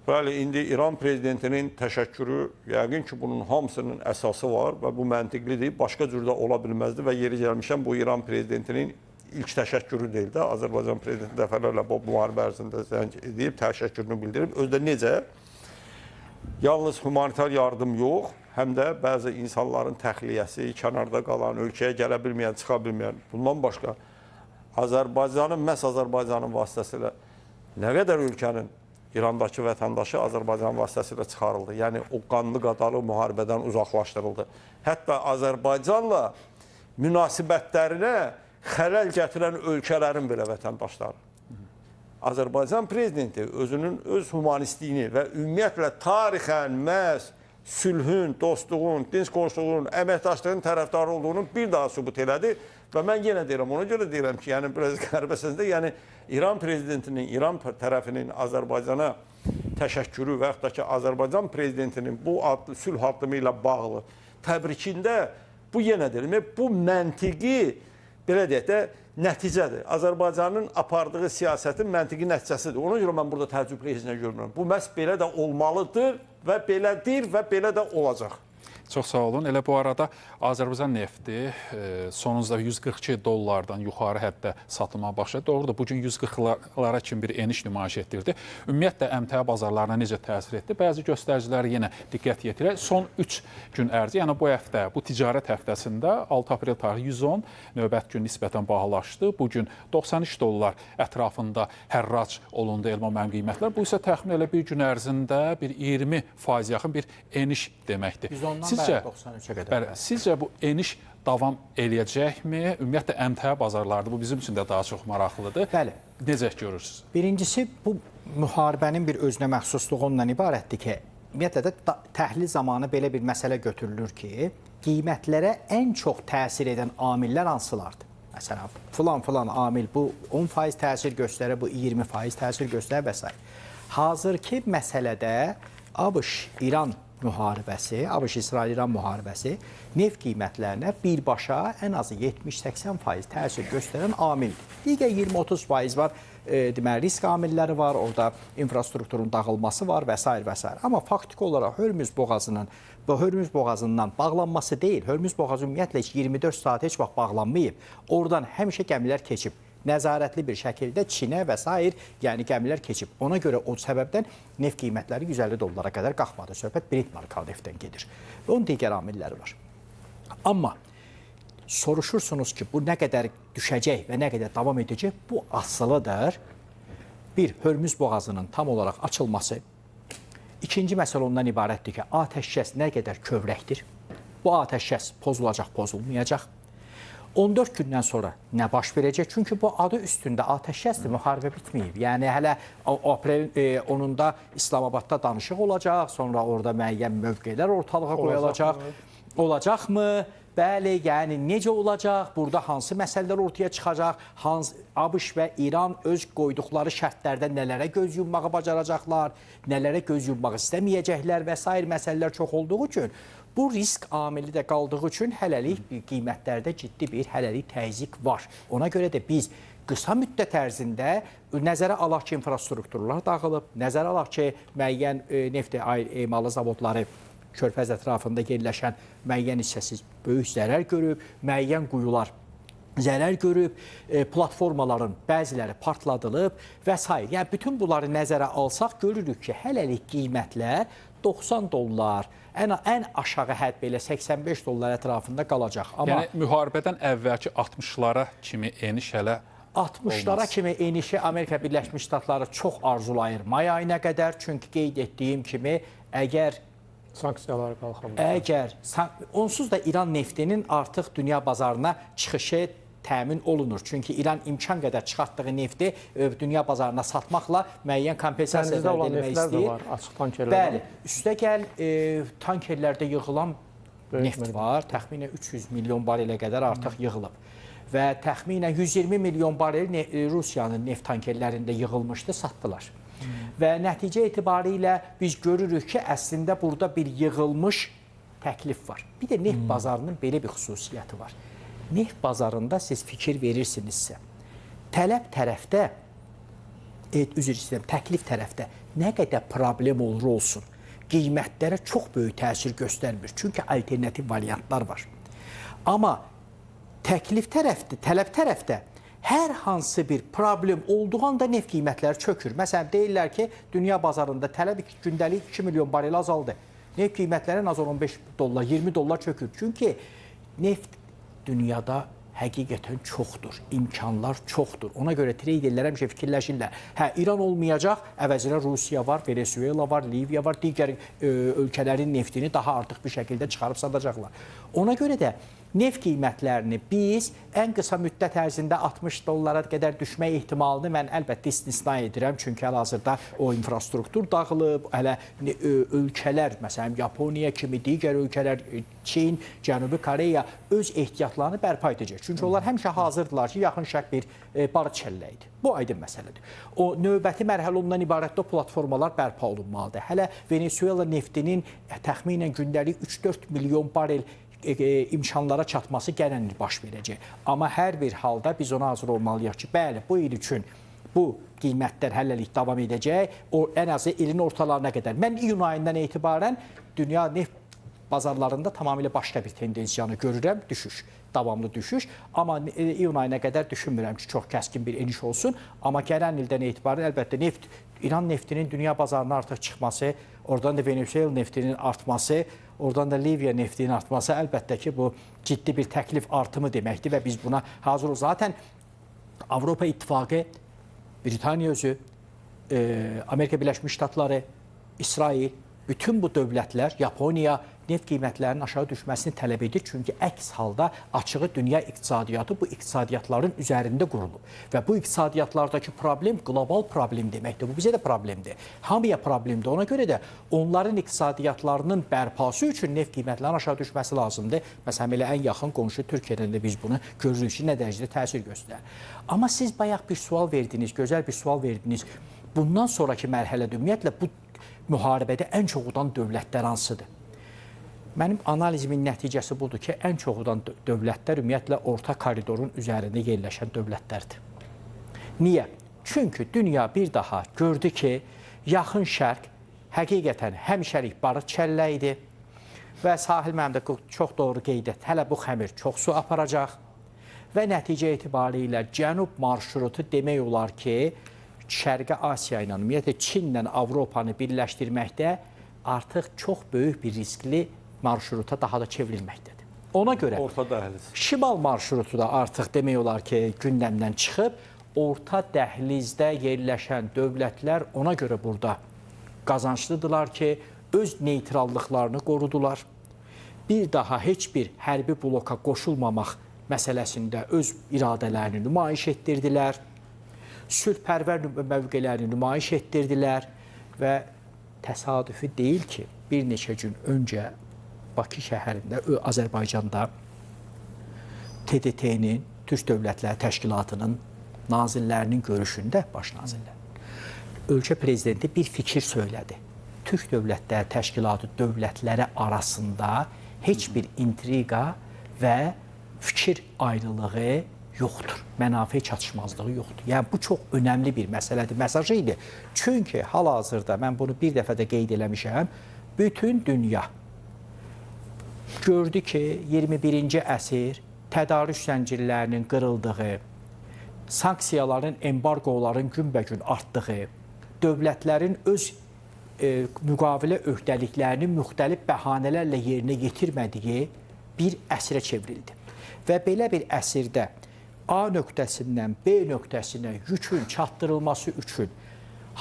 bəli, indi İran prezidentinin təşəkkürü, yəqin ki, bunun hamısının əsası var və bu məntiqlidir, başqa cür də ola bilməzdi və yeri gəlmişəm, bu İran prezidentinin ilk təşəkkürü deyil də, Azərbaycan prezidenti dəfələrlə bu müharibə ərzində zəng edib, təşəkkürünü bildirib. Özdə necə? Yalnız humanitar yardım yox, həm də bəzi insanların təxliyəsi, kənarda qalan, ölkəyə gələ bilməyən, çıxa bilməyən, bundan başqa Azərbaycanın, məhz Azərbaycanın vasitəsilə nə qədər ölkənin İrandakı vətəndaşı Azərbaycan vasitəsilə çıxarıldı. Yəni o qanlı qadalı müharibədən uzaqlaşdırıldı. Hətta Azərbaycanla münasibətlərinə xələl gətirən ölkələrin belə vətəndaşları. Azərbaycan prezidenti özünün öz humanistliyini və ümumiyyətlə tarixən məhz sülhün, dostluğun, dinc qonşuluğun, əməkdaşlığın tərəfdarı olduğunu bir daha sübut elədi. Və mən yenə deyirəm, ona görə deyirəm ki, yəni biraz qəribə sözdə, yəni İran prezidentinin, İran tərəfinin Azərbaycana təşəkkürü və yaxud da ki, Azərbaycan prezidentinin bu adlı, sülh addımı ilə bağlı təbrikində bu yenə deyirəm, bu məntiqi, belə deyək də, nəticədir. Azərbaycanın apardığı siyasətin məntiqi nəticəsidir. Ona görə mən burada təəccüblü heç nə görmürəm. Bu məhz belə də olmalıdır və belədir və belə də olacaq. Çox sağ olun. Elə bu arada Azərbaycan nefti sonuncuda 142 dollardan yuxarı həddə satılmağa başladı. Doğrudur, bugün 140-lara kimi bir eniş nümayiş etdirdi. Ümumiyyətlə, əmtəə bazarlarına necə təsir etdi? Bəzi göstəriciləri yenə diqqət yetirək. Son 3 gün ərzində, yəni bu həftə, bu ticarət həftəsində 6 aprel tarixi 110 növbət gün nisbətən bahalaşdı. Bugün 93 dollar ətrafında hərrac olundu elma mühüm qiymətlər. Bu isə təxmin elə bir gün ərzində bir 20% yaxın bir eniş deməkdir. 110-dan 93-ə qədər. Bəli, sizcə bu eniş davam eləyəcəkmi? Ümumiyyətlə, əmtəə bazarlardır. Bu bizim üçün də daha çox maraqlıdır. Bəli. Necə görürsünüz? Birincisi, bu müharibənin bir özünə məxsusluğu ondan ibarətdir ki, ümumiyyətlə də təhlil zamanı belə bir məsələ götürülür ki, qiymətlərə ən çox təsir edən amillər hansılardır? Məsələn, filan-filan amil bu 10% təsir göstərir, bu 20% təsir göstərir və s. Hazırki məsələdə ABŞ-İran müharibəsi, ABŞ-İsrail-İran müharibəsi neft qiymətlərinə birbaşa ən azı 70-80% təsir göstərən amildir. Digər 20-30% var, deməli, risk amilləri var, orada infrastrukturun dağılması var və s. və s. Amma faktiki olaraq Hörmüz boğazından bağlanması deyil, Hörmüz boğazı ümumiyyətlə heç 24 saat heç vaxt bağlanmayıb, oradan həmişə gəmilər keçib. Nəzarətli bir şəkildə Çinə və s. yəni gəmilər keçib. Ona görə o səbəbdən neft qiymətləri 150 dollara qədər qalxmadı. Söhbət Brent markalı neftdən gedir. Və onun digər amilləri var. Amma soruşursunuz ki, bu nə qədər düşəcək və nə qədər davam edəcək, bu asılıdır. Bir, Hörmüz boğazının tam olaraq açılması. İkinci məsələ ondan ibarətdir ki, atəşkəs nə qədər kövrəkdir. Bu atəşkəs pozulacaq, pozulmayacaq. 14 gündən sonra nə baş verəcək? Çünki bu adı üstündə atəşkəsdir, müharibə bitməyib. Yəni hələ aprelin 10-da İslamabadda danışıq olacaq, sonra orada müəyyən mövqelər ortalığa qoyulacaq. Olacaqmı? Bəli, yəni necə olacaq? Burada hansı məsələlər ortaya çıxacaq? ABŞ və İran öz qoyduqları şərtlərdə nələrə göz yummağı bacaracaqlar, nələrə göz yummağı istəməyəcəklər və sair məsələlər çox olduğu üçün bu risk amili də qaldığı üçün hələlik qiymətlərdə ciddi bir hələlik təzyiq var. Ona görə də biz qısa müddət ərzində nəzərə alaq ki, infrastrukturlar dağılıb, nəzərə alaq ki, müəyyən neft emalı zavodları Körfəz ətrafında yerləşən müəyyən hissəsi böyük zərər görüb, müəyyən quyular zərər görüb, platformaların bəziləri partladılıb və s. Yəni, bütün bunları nəzərə alsaq, görürük ki, hələlik qiymətlər 90 dollar, ən aşağı hədd belə 85 dollar ətrafında qalacaq. Amma yəni, müharibədən əvvəlki 60-lara kimi eniş hələ 60-lara kimi enişi Amerika Birləşmiş Ştatları çox arzulayır may ayına qədər. Çünki qeyd etdiyim kimi, əgər sanksiyalar qalxanlar. Əgər onsuz da İran neftinin artıq dünya bazarına çıxışı təmin olunur. Çünki İran imkan qədər çıxartdığı nefti dünya bazarına satmaqla müəyyən kompensasiya əldə etmək istəyir. Var, açıq tankerlər. Bəli, üstəgəl tankerlərdə yığılan neft var. Təxminən 300 milyon barelə qədər artıq yığılıb. Və təxminən 120 milyon barel Rusiyanın neft tankerlərində yığılmışdı, satdılar. Və nəticə etibarilə biz görürük ki, əslində burada bir yığılmış təklif var. Bir də neft bazarının belə bir xüsusiyyəti var. Neft bazarında siz fikir verirsinizsə, tələb tərəfdə, üzr istəyirəm, təklif tərəfdə nə qədər problem olur olsun, qiymətlərə çox böyük təsir göstərmir. Çünki alternativ variantlar var. Amma təklif tərəfdə, tələb tərəfdə hər hansı bir problem olduğu anda neft qiymətləri çökür. Məsələn, deyirlər ki, dünya bazarında tələb gündəlik 2 milyon barel azaldı. Neft qiymətləri ən az 15 dollar, 20 dollar çökür. Çünki neft dünyada həqiqətən çoxdur, imkanlar çoxdur. Ona görə treyderlər həmişə fikirləşirlər. Hə, İran olmayacaq, əvəzinə Rusiya var, Venezuela var, Liviya var, digər ölkələrin neftini daha artıq bir şəkildə çıxarıb satacaqlar. Ona görə də neft qiymətlərini biz ən qısa müddət ərzində 60 dollara qədər düşmək ehtimalını mən əlbəttə istisna edirəm. Çünki hal-hazırda o infrastruktur dağılıb, hələ ölkələr, məsələn Yaponiya kimi digər ölkələr, Çin, Cənubi Koreya öz ehtiyatlarını bərpa edəcək. Çünki onlar həmişə hazırdılar ki, Yaxın Şərq bir barıt çəlləyidir. Bu aydın məsələdir. O növbəti mərhələ ondan ibarətdir, o platformalar bərpa olunmalıdır. Hələ Venezuela neftinin təxminən gündəlik 3-4 milyon barel imkanlara çatması gələn il baş verəcək. Amma hər bir halda biz ona hazır olmalıyıq ki, bəli, bu il üçün bu qiymətlər hələlik davam edəcək, o ən azı ilin ortalarına qədər. Mən iyun ayından etibarən dünya neft bazarlarında tamamilə başqa bir tendensiyanı görürəm, düşüş, davamlı düşüş. Amma iyun ayına qədər düşünmürəm ki, çox kəskin bir eniş olsun. Amma gələn ildən etibarən əlbəttə neft, İran neftinin dünya bazarına artıq çıxması, oradan da Venezuela neftinin artması, oradan da Liviya neftinin artması əlbəttə ki, bu ciddi bir təklif artımı deməkdir və biz buna hazırıq. Zaten Avropa İttifaqı, Britaniya özü, Amerika Birləşmiş Ştatları, İsrail, bütün bu dövlətlər, Yaponiya neft qiymətlərinin aşağı düşməsini tələb edir. Çünki əks halda açığı dünya iqtisadiyyatı bu iqtisadiyyatların üzərində qurulub. Və bu iqtisadiyyatlardakı problem qlobal problem deməkdir. Bu bizə də problemdir. Hamıya problemdir. Ona görə də onların iqtisadiyyatlarının bərpası üçün neft qiymətlərinin aşağı düşməsi lazımdır. Məsələn, elə ən yaxın qonşu Türkiyədən də biz bunu görürük ki, nə dərəcədə təsir göstərir. Amma siz bayaq bir sual verdiniz, gözəl bir sual verdiniz. Bundan sonraki mərhələdə ümumiyyətlə bu müharibədə ən çox udan dövlətlər hansıdır? Mənim analizimin nəticəsi budur ki, ən çox udan dövlətlər ümumiyyətlə orta koridorun üzərində yerləşən dövlətlərdir. Niyə? Çünki dünya bir daha gördü ki, Yaxın Şərq həqiqətən həmişəlik barıt çəlləyi idi və Sahil mənim də çox doğru qeyd etdi, hələ bu xəmir çox su aparacaq və nəticə etibarilə Cənub marşrutu demək olar ki, Şərqi Asiya ilə, ümumiyyətlə Çinlə Avropanı birləşdirməkdə artıq çox böyük bir riskli marşruta daha da çevrilməkdədir. Ona görə orta dəhliz, şimal marşrutu da artıq demək olar ki, gündəmdən çıxıb, orta dəhlizdə yerləşən dövlətlər ona görə burada qazançlıdırlar ki, öz neytrallıqlarını qorudular. Bir daha heç bir hərbi bloka qoşulmamaq məsələsində öz iradələrini nümayiş etdirdilər. Sülhpərvər mövqelərini nümayiş etdirdilər və təsadüfi deyil ki, bir neçə gün öncə Bakı şəhərində, Azərbaycanda TDT-nin, Türk Dövlətləri Təşkilatının nazirlərinin görüşündə, baş nazirlər, ölkə prezidenti bir fikir söylədi. Türk Dövlətləri Təşkilatı dövlətləri arasında heç bir intriqa və fikir ayrılığı yoxdur. Mənafe çatışmazlığı yoxdur. Yəni, bu çox önəmli bir məsələdir, mesajı idi. Çünki hal-hazırda, mən bunu bir dəfə də qeyd eləmişəm, bütün dünya gördü ki, 21-ci əsr tədarük zəncirlərinin qırıldığı, sanksiyaların, embargoların günbəgün artdığı, dövlətlərin öz müqavilə öhdəliklərini müxtəlif bəhanələrlə yerinə yetirmədiyi bir əsrə çevrildi. Və belə bir əsrdə A nöqtəsindən B nöqtəsinə yükün çatdırılması üçün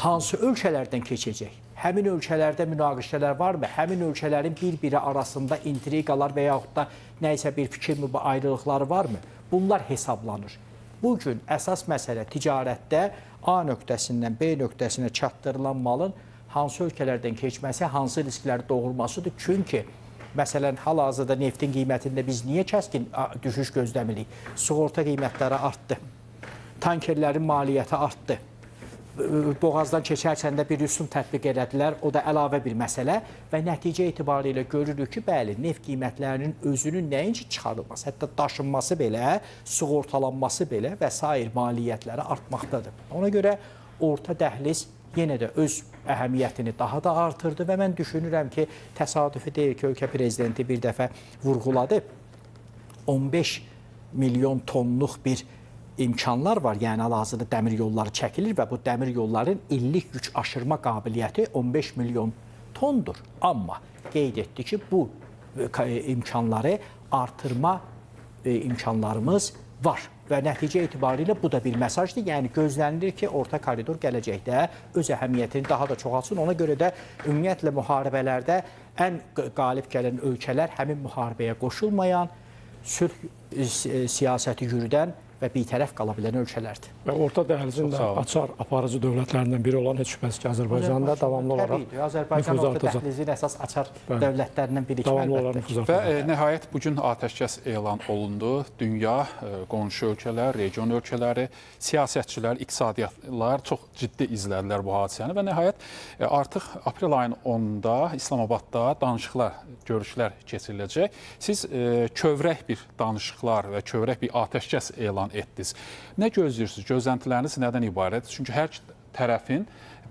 hansı ölkələrdən keçəcək? Həmin ölkələrdə münaqişələr varmı? Həmin ölkələrin bir-biri arasında intriqalar və yaxud da nə isə bir fikir ayrılıqları varmı? Bunlar hesablanır. Bugün əsas məsələ ticarətdə A nöqtəsindən B nöqtəsinə çatdırılan malın hansı ölkələrdən keçməsi, hansı riskləri doğurmasıdır? Çünki məsələn, hal-hazırda neftin qiymətində biz niyə kəskin düşüş gözləmirik? Sığorta qiymətləri artdı, tankerlərin maliyyəti artdı. Boğazdan keçərkən də bir rüsum tətbiq elədilər, o da əlavə bir məsələ və nəticə etibarilə görürük ki, bəli, neft qiymətlərinin özünün nəinki çıxarılması, hətta daşınması belə, sığortalanması belə və sair maliyyətləri artmaqdadır. Ona görə orta dəhliz yenə də öz əhəmiyyətini daha da artırdı və mən düşünürəm ki, təsadüfi deyil ki, ölkə prezidenti bir dəfə vurğuladı, 15 milyon tonluq bir imkanlar var, yəni hal-hazırda dəmir yolları çəkilir və bu dəmir yolların illik yük aşırma qabiliyyəti 15 milyon tondur. Amma qeyd etdi ki, bu imkanları artırma imkanlarımız var və nəticə etibarilə bu da bir mesajdır. Yəni gözlənilir ki, orta koridor gələcəkdə öz əhəmiyyətini daha da çoxaltsın. Ona görə də ümumiyyətlə müharibələrdə ən qalib gələn ölkələr həmin müharibəyə qoşulmayan, sülh siyasəti yürüdən və bitərəf qala bilən ölkələrdir. Və orta dəhlizin də açar aparıcı dövlətlərindən biri olan heç şübhəsiz ki, Azərbaycanda davamlı olaraq Azərbaycan orta dəhlizin əsas açar dövlətlərindən biri kimi əlbəttə. Və nəhayət bugün atəşkəs elan olundu. Dünya, qonşu ölkələr, region ölkələri, siyasətçilər, iqtisadiyyatlar çox ciddi izlədilər bu hadisəni və nəhayət artıq aprel ayının 10-da İslamabadda danışıqlar, görüşlər keçiriləcək. Siz kövrək bir danışıqlar və kövrək bir atəşkəs elan etdiniz. Nə gözləyirsiniz? Gözləntiləriniz nədən ibarət? Çünki hər tərəfin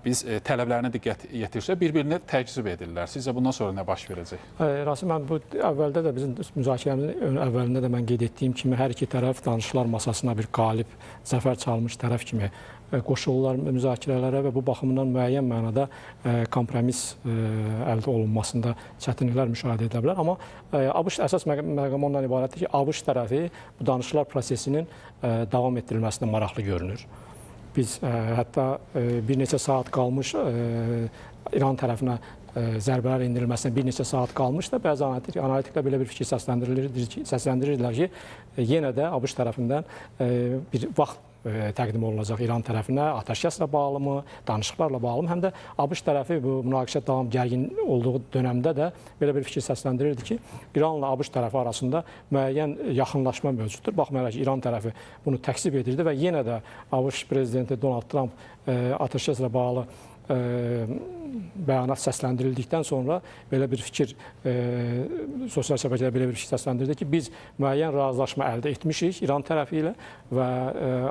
biz tələblərinə diqqət yetirsək, bir-birini təkzib edirlər. Sizcə bundan sonra nə baş verəcək? Rasim, mən bu əvvəldə də bizim müzakirəmizin əvvəlində də mən qeyd etdiyim kimi hər iki tərəf danışıqlar masasına bir qalib, zəfər çalmış tərəf kimi qoşulurlar müzakirələrə və bu baxımdan müəyyən mənada kompromis əldə olunmasında çətinliklər müşahidə edilə bilər. Amma ABŞ əsas məqam ondan ibarətdir ki, ABŞ tərəfi bu danışıqlar prosesinin davam etdirilməsinə maraqlı görünür. Biz hətta bir neçə saat qalmış İran tərəfinə zərbələr endirilməsinə bir neçə saat qalmış da bəzi analitiklər belə bir fikir səsləndirirdilər ki, yenə də ABŞ tərəfindən bir vaxt təqdim olunacaq İran tərəfinə, atəşkəslə bağlı mı, danışıqlarla bağlı mı, həm də ABŞ tərəfi bu münaqişə davam gərgin olduğu dönəmdə də belə bir fikir səsləndirirdi ki, İranla ABŞ tərəfi arasında müəyyən yaxınlaşma mövcuddur. Baxmayaraq ki, İran tərəfi bunu təkzib edirdi və yenə də ABŞ prezidenti Donald Trump atəşkəslə bağlı bəyanat səsləndirildikdən sonra belə bir fikir, sosial şəbəkədə belə bir fikir səsləndirdi ki, biz müəyyən razılaşma əldə etmişik İran tərəfi ilə və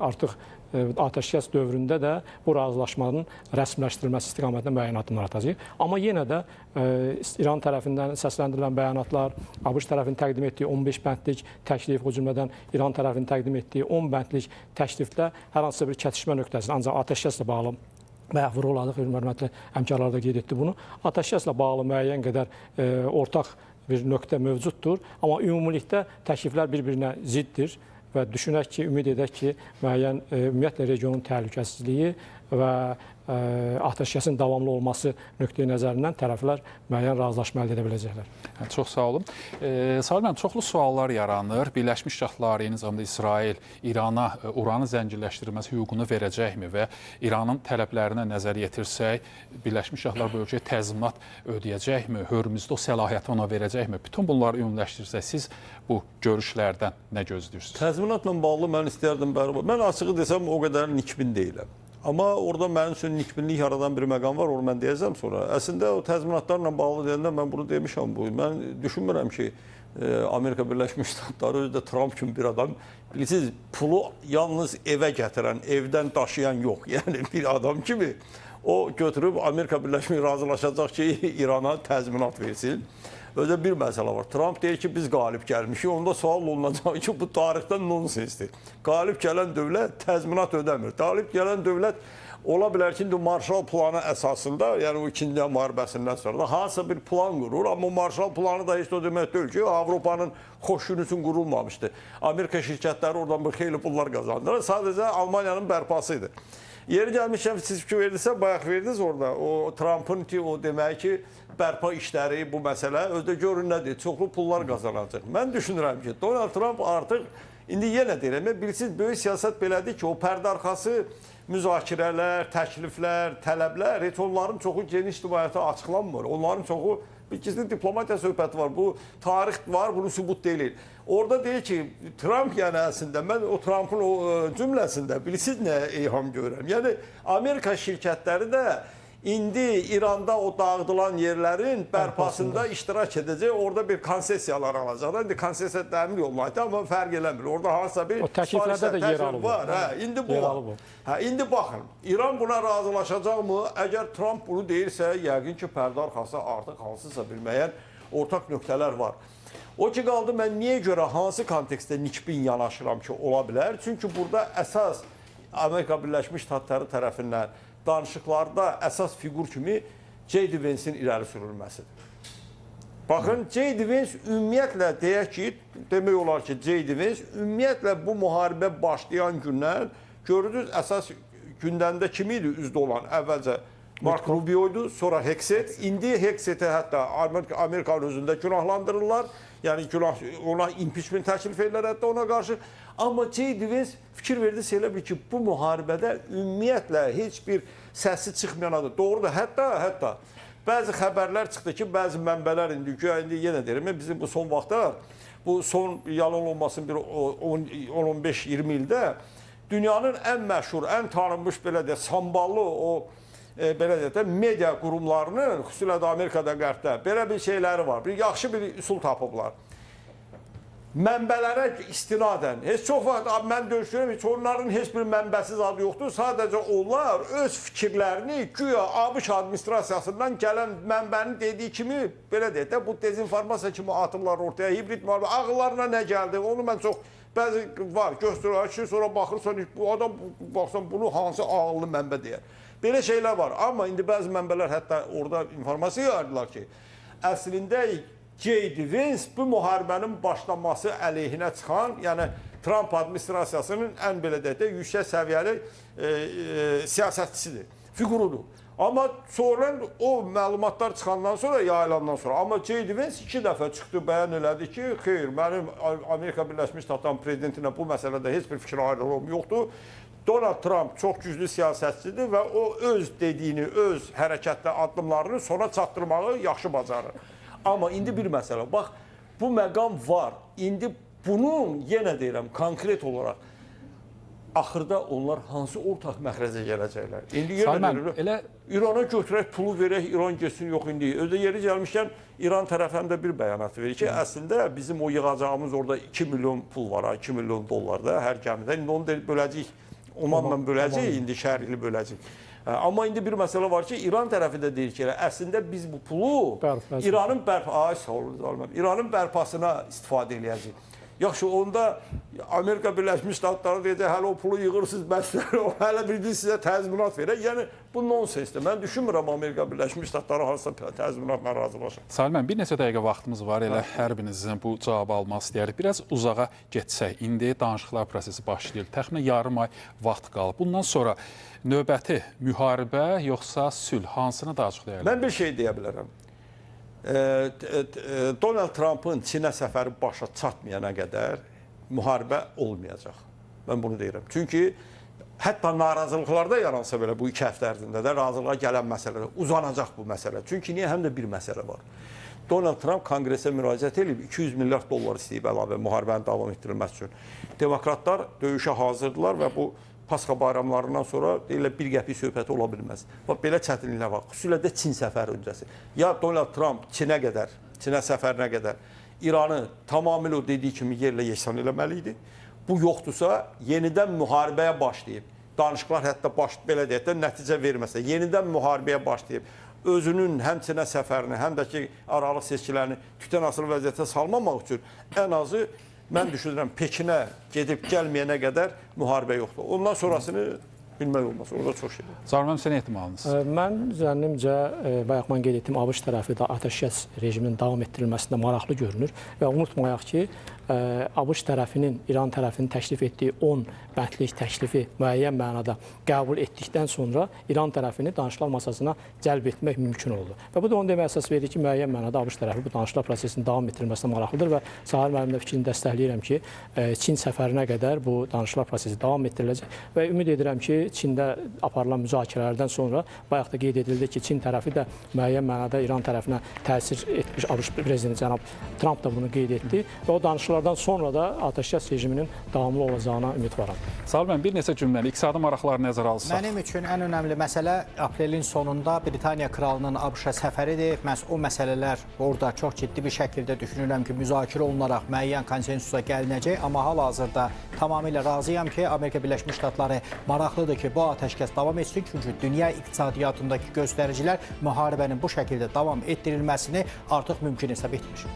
artıq atəşkəs dövründə də bu razılaşmanın rəsmiləşdirilməsi istiqamətində müəyyən addımlar atacağıq. Amma yenə də İran tərəfindən səsləndirilən bəyanatlar, ABŞ tərəfinin təqdim etdiyi 15 bəndlik təklif, o cümlədən İran tərəfinin təqdim etdiyi 10 bəndlik təklifdə hər hansısa bir kətişmə nöqtəsində, ancaq atəşkəslə bağlı bayaq vurğuladıq, hörmətli həmkarlar da qeyd etdi bunu. Atəşkəslə bağlı müəyyən qədər ortaq bir nöqtə mövcuddur, amma ümumilikdə təkliflər bir-birinə ziddir və düşünək ki, ümid edək ki, müəyyən ümumiyyətlə regionun təhlükəsizliyi və atəşkəsin davamlı olması nöqteyi nəzərindən tərəflər müəyyən razılaşma əldə edə biləcəklər. Çox sağ olun. Salih müəllim, çoxlu suallar yaranır. Birləşmiş Ştatlar, eyni zamanda İsrail İrana uranı zənginləşdirilməsi hüququnu verəcəkmi və İranın tələblərinə nəzər yetirsək, Birləşmiş Ştatlar bu ölkəyə təzminat ödəyəcəkmi, Hörmüzdə o səlahiyyəti ona verəcəkmi? Bütün bunları ümumiləşdirsək, siz bu görüşlərdən nə gözləyirsiniz? Təzminatla bağlı mən istəyərdim, mən açığı desəm o qədər nikbin deyiləm. Amma orada mənim üçün nikbinlik yaradan bir məqam var, onu mən deyəcəm sonra. Əslində o təzminatlarla bağlı deyəndə mən bunu demişəm. Mən düşünmürəm ki, Amerika Birləşmiş Ştatları özü də Trump kimi bir adam, bilirsiniz, pulu yalnız evə gətirən, evdən daşıyan yox. Yəni bir adam kimi o götürüb Amerika Birləşmiş razılaşacaq ki, İrana təzminat versin. Özə bir məsələ var. Trump deyir ki, biz qalib gəlmişik. Onda sual olunacaq ki, bu tarixdən nonsensdir. Qalib gələn dövlət təzminat ödəmir. Qalib gələn dövlət ola bilər ki, indi Marshall planı əsasında, yəni o İkinci Dünya müharibəsindən sonra da hansısa bir plan qurur. Amma Marshall planı da heç o demək deyil ki, Avropanın xoş günü üçün qurulmamışdı. Amerika şirkətləri oradan bir xeyli pullar qazandılar. Sadəcə Almaniyanın bərpası idi. Yeri gəlmişəm, siz fikir verdinizsə, bayaq verdiniz orada. O Trumpın ki, o demək ki, bərpa işləri, bu məsələ, özdə görün nədir, çoxlu pullar qazanacaq. Mən düşünürəm ki, Donald Trump artıq, indi yenə deyirəm, bilirsiniz, böyük siyasət belədir ki, o pərdə arxası müzakirələr, təkliflər, tələblər, heç onların çoxu geniş ictimaiyyətə açıqlanmır. Onların çoxu, bir gizli diplomatiya söhbəti var, bu tarix var, bunu sübut deyil. Orada deyir ki, Trump yəni əslində, mən o Trumpın o cümləsində bilirsiniz nə eyham görürəm. Yəni Amerika şirkətləri də indi İranda o dağıdılan yerlərin bərpasında iştirak edəcək, orada bir konsesiyalar alacaqlar. İndi konsesiya dəmir yoluna aiddir, amma fərq eləmir. Orada hansısa bir o təkliflərdə də yer alıb var. Hə, indi bu var. Hə, indi baxın, İran buna razılaşacaqmı? Əgər Trump bunu deyirsə, yəqin ki, pərdə arxası artıq hansısa bir müəyyən ortaq nöqtələr var. O ki qaldı, mən niyə görə hansı kontekstdə nikbin yanaşıram ki, ola bilər? Çünki burada əsas Amerika Birləşmiş Ştatları tərəfindən danışıqlarda əsas fiqur kimi J.D. Vance-in irəli sürülməsidir. Baxın, J.D. Vance ümumiyyətlə deyək ki, demək olar ki, J.D. Vance ümumiyyətlə bu müharibə başlayan gündən görürdünüz, əsas gündəmdə kim idi üzdə olan? Əvvəlcə Mark Rubio idi, sonra Hegseth. İndi Hegsethi hətta Amerikanın özündə günahlandırırlar. Yəni günah, ona impeachment təklif edirlər hətta ona qarşı. Amma J.D. Vance fikir verdiniz elə bil ki, bu müharibədə ümumiyyətlə heç bir səsi çıxmayan adı. Doğrudur, hətta bəzi xəbərlər çıxdı ki, bəzi mənbələr indi, güya indi yenə deyirəm, bizim bu son vaxtlar, bu son yalan olmasın bir 10-15-20 ildə dünyanın ən məşhur, ən tanınmış belə deyək, samballı o belə deyək də media qurumlarının, xüsusilə də Amerikada, Qərbdə belə bir şeyləri var. Bir yaxşı bir üsul tapıblar. Mənbələrə istinadən, heç çox vaxt mən döyüşürəm, heç onların heç bir mənbəsiz adı yoxdur. Sadəcə onlar öz fikirlərini güya ABŞ administrasiyasından gələn mənbənin dediyi kimi, belə deyək də, bu dezinformasiya kimi atırlar ortaya, hibrid müharibə, ağıllarına nə gəldi, onu mən çox, bəzi var, göstərir ki, sonra baxırsan, bu adam, baxsan, bunu hansı ağıllı mənbə deyər. Belə şeylər var, amma indi bəzi mənbələr hətta orada informasiya yayırdılar ki, əslində J.D. Vance bu müharibənin başlaması əleyhinə çıxan, yəni Trump administrasiyasının ən belə deyək də yüksək səviyyəli siyasətçisidir, figurudur. Amma sonra o məlumatlar çıxandan sonra, yayılandan sonra, amma J.D. Vance 2 dəfə çıxdı, bəyan elədi ki, xeyr, mənim Amerika Birləşmiş Ştatlarının prezidentinə bu məsələdə heç bir fikir ayrılığım yoxdur. Donald Trump çox güclü siyasətçidir və o öz dediyini, öz hərəkətlə addımlarını sona çatdırmağı yaxşı bacarır. Amma indi bir məsələ, bax, bu məqam var. İndi bunun, yenə deyirəm, konkret olaraq, axırda onlar hansı ortaq məxrəcə gələcəklər? İndi yenə deyirəm, elə... İrana götürək, pulu verək, İran getsin, yox indi. Özdə yeri gəlmişkən, İran tərəfi həm də bir bəyanat verir ki, əslində bizim o yığacağımız orada 2 milyon pul var, 2 milyon dollar da hər gəmidə. İndi onu böləcəyik, Omanla böləcəyik, indi şərikli böləcəyik. Amma indi bir məsələ var ki, İran tərəfi də deyir ki, əslində biz bu pulu İranın bərpasına istifadə eləyəcəyik. Yaxşı, onda Amerika Birləşmiş Ştatları deyəcək, hələ o pulu yığırsınız, bəslər, o hələ bir gün sizə təzminat verək. Yəni, bu nonsensdir. Mən düşünmürəm Amerika Birləşmiş Ştatları hansısa təzminatla razılaşır. Salim müəllim, bir neçə dəqiqə vaxtımız var, elə hər birinizin bu cavabı almaq istəyirik. Biraz uzağa getsək, indi danışıqlar prosesi başlayır. Təxminən yarım ay vaxt qalıb. Bundan sonra növbəti müharibə yoxsa sülh, hansını daha çox dəyərləndirir? Mən bir şey deyə bilərəm. Donald Trumpın Çinə səfəri başa çatmayana qədər müharibə olmayacaq. Mən bunu deyirəm. Çünki hətta narazılıqlarda yaransa belə bu 2 həftə ərzində də razılığa gələn məsələ uzanacaq bu məsələ. Çünki niyə? Həm də bir məsələ var. Donald Trump Konqresə müraciət edib 200 milyard dollar istəyib əlavə müharibənin davam etdirilməsi üçün. Demokratlar döyüşə hazırdılar və bu Pasxa bayramlarından sonra elə bir qəpik söhbəti ola bilməz. Bax, belə çətinliklər var. Xüsusilə də Çin səfəri öncəsi. Ya Donald Trump Çinə qədər, Çinə səfərinə qədər İranı tamamilə o dediyi kimi yerlə yeksan eləməli idi. Bu yoxdursa, yenidən müharibəyə başlayıb, danışıqlar hətta belə deyək də nəticə verməsə, yenidən müharibəyə başlayıb, özünün həm Çinə səfərini, həm də ki, aralıq seçkilərini tütən asılı vəziyyətə salmamaq üçün ən azı mən düşünürəm, Pekinə gedib gəlməyənə qədər müharibə yoxdur. Ondan sonrasını bilmək olmaz. Orada çox şey var. Zaur müəllim, sənin ehtimalınız? Mən zənnimcə, bayaq mən qeyd etdim, ABŞ tərəfi də atəşkəs rejiminin davam etdirilməsində maraqlı görünür və unutmayaq ki, ABŞ tərəfinin, İran tərəfinin təklif etdiyi 10 bəndlik təklifi müəyyən mənada qəbul etdikdən sonra İran tərəfini danışıqlar masasına cəlb etmək mümkün oldu. Və bu da onu demək əsas verir ki, müəyyən mənada ABŞ tərəfi bu danışıqlar prosesinin davam etdirilməsinə maraqlıdır və Sahil müəllim də fikrini dəstəkləyirəm ki, Çin səfərinə qədər bu danışıqlar prosesi davam etdiriləcək və ümid edirəm ki, Çində aparılan müzakirələrdən sonra bayaq da qeyd edildi ki, Çin tərəfi də müəyyən mənada İran tərəfinə təsir etmiş, ABŞ prezidenti cənab Trump da bunu qeyd etdi və o danışıqlardan sonra da atəşkəs rejiminin davamlı olacağına ümid varam. Sahil müəllim, bir neçə cümləni iqtisadi maraqları nəzərə alsaq. Mənim üçün ən önəmli məsələ aprelin sonunda Britaniya kralının ABŞ-a səfəridir. Məhz o məsələlər orada çox ciddi bir şəkildə düşünürəm ki, müzakirə olunaraq müəyyən konsensusa gəlinəcək. Amma hal-hazırda tamamilə razıyam ki, Amerika Birləşmiş Ştatları maraqlıdır ki, bu atəşkəs davam etsin. Çünki dünya iqtisadiyyatındakı göstəricilər müharibənin bu şəkildə davam etdirilməsini artıq mümkün hesab etmir.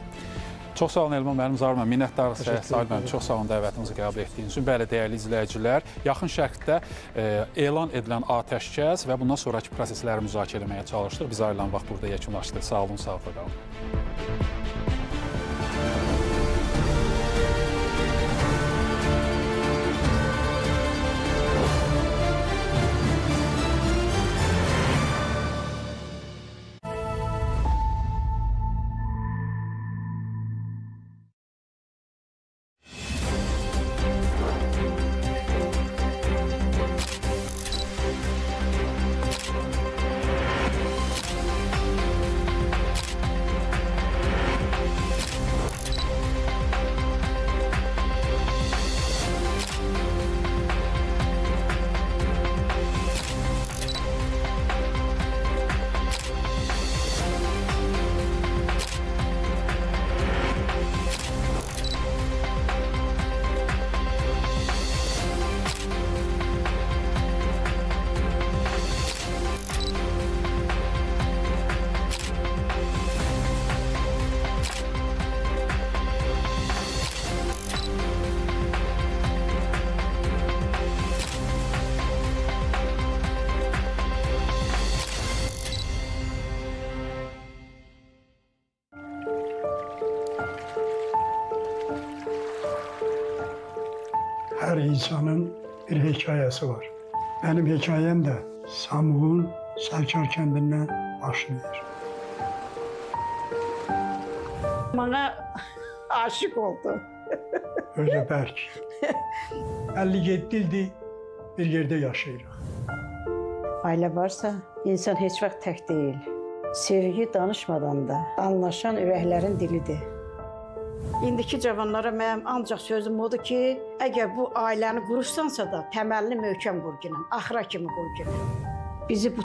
Çox sağ olun Elman müəllim, Zaur müəllim, minnətdarıq sizə, Sahil müəllim, çox sağ olun dəvətimizi qəbul etdiyiniz üçün. Bəli, dəyərli izləyicilər, Yaxın Şərqdə elan edilən atəşkəs və bundan sonraki prosesləri müzakirə etməyə çalışdıq. Biz ayrılan vaxt burada yekunlaşdıq. Sağ olun, sağlıqla qalın. insanın bir hekayəsi var. Mənim hekayəm də Samuğun Sərkar kəndindən başlayır. Mənə aşiq oldu. Özü bərk. 57 ildir bir yerdə yaşayırıq. Ailə varsa, insan heç vaxt tək deyil. Sevgi danışmadan da anlaşan ürəklərin dilidir. İndiki cavanlara mənim ancaq sözüm odur ki, əgər bu ailəni qurursansa da təməlini möhkəm qur ginən, axıra kimi qur ginən. Bizi bu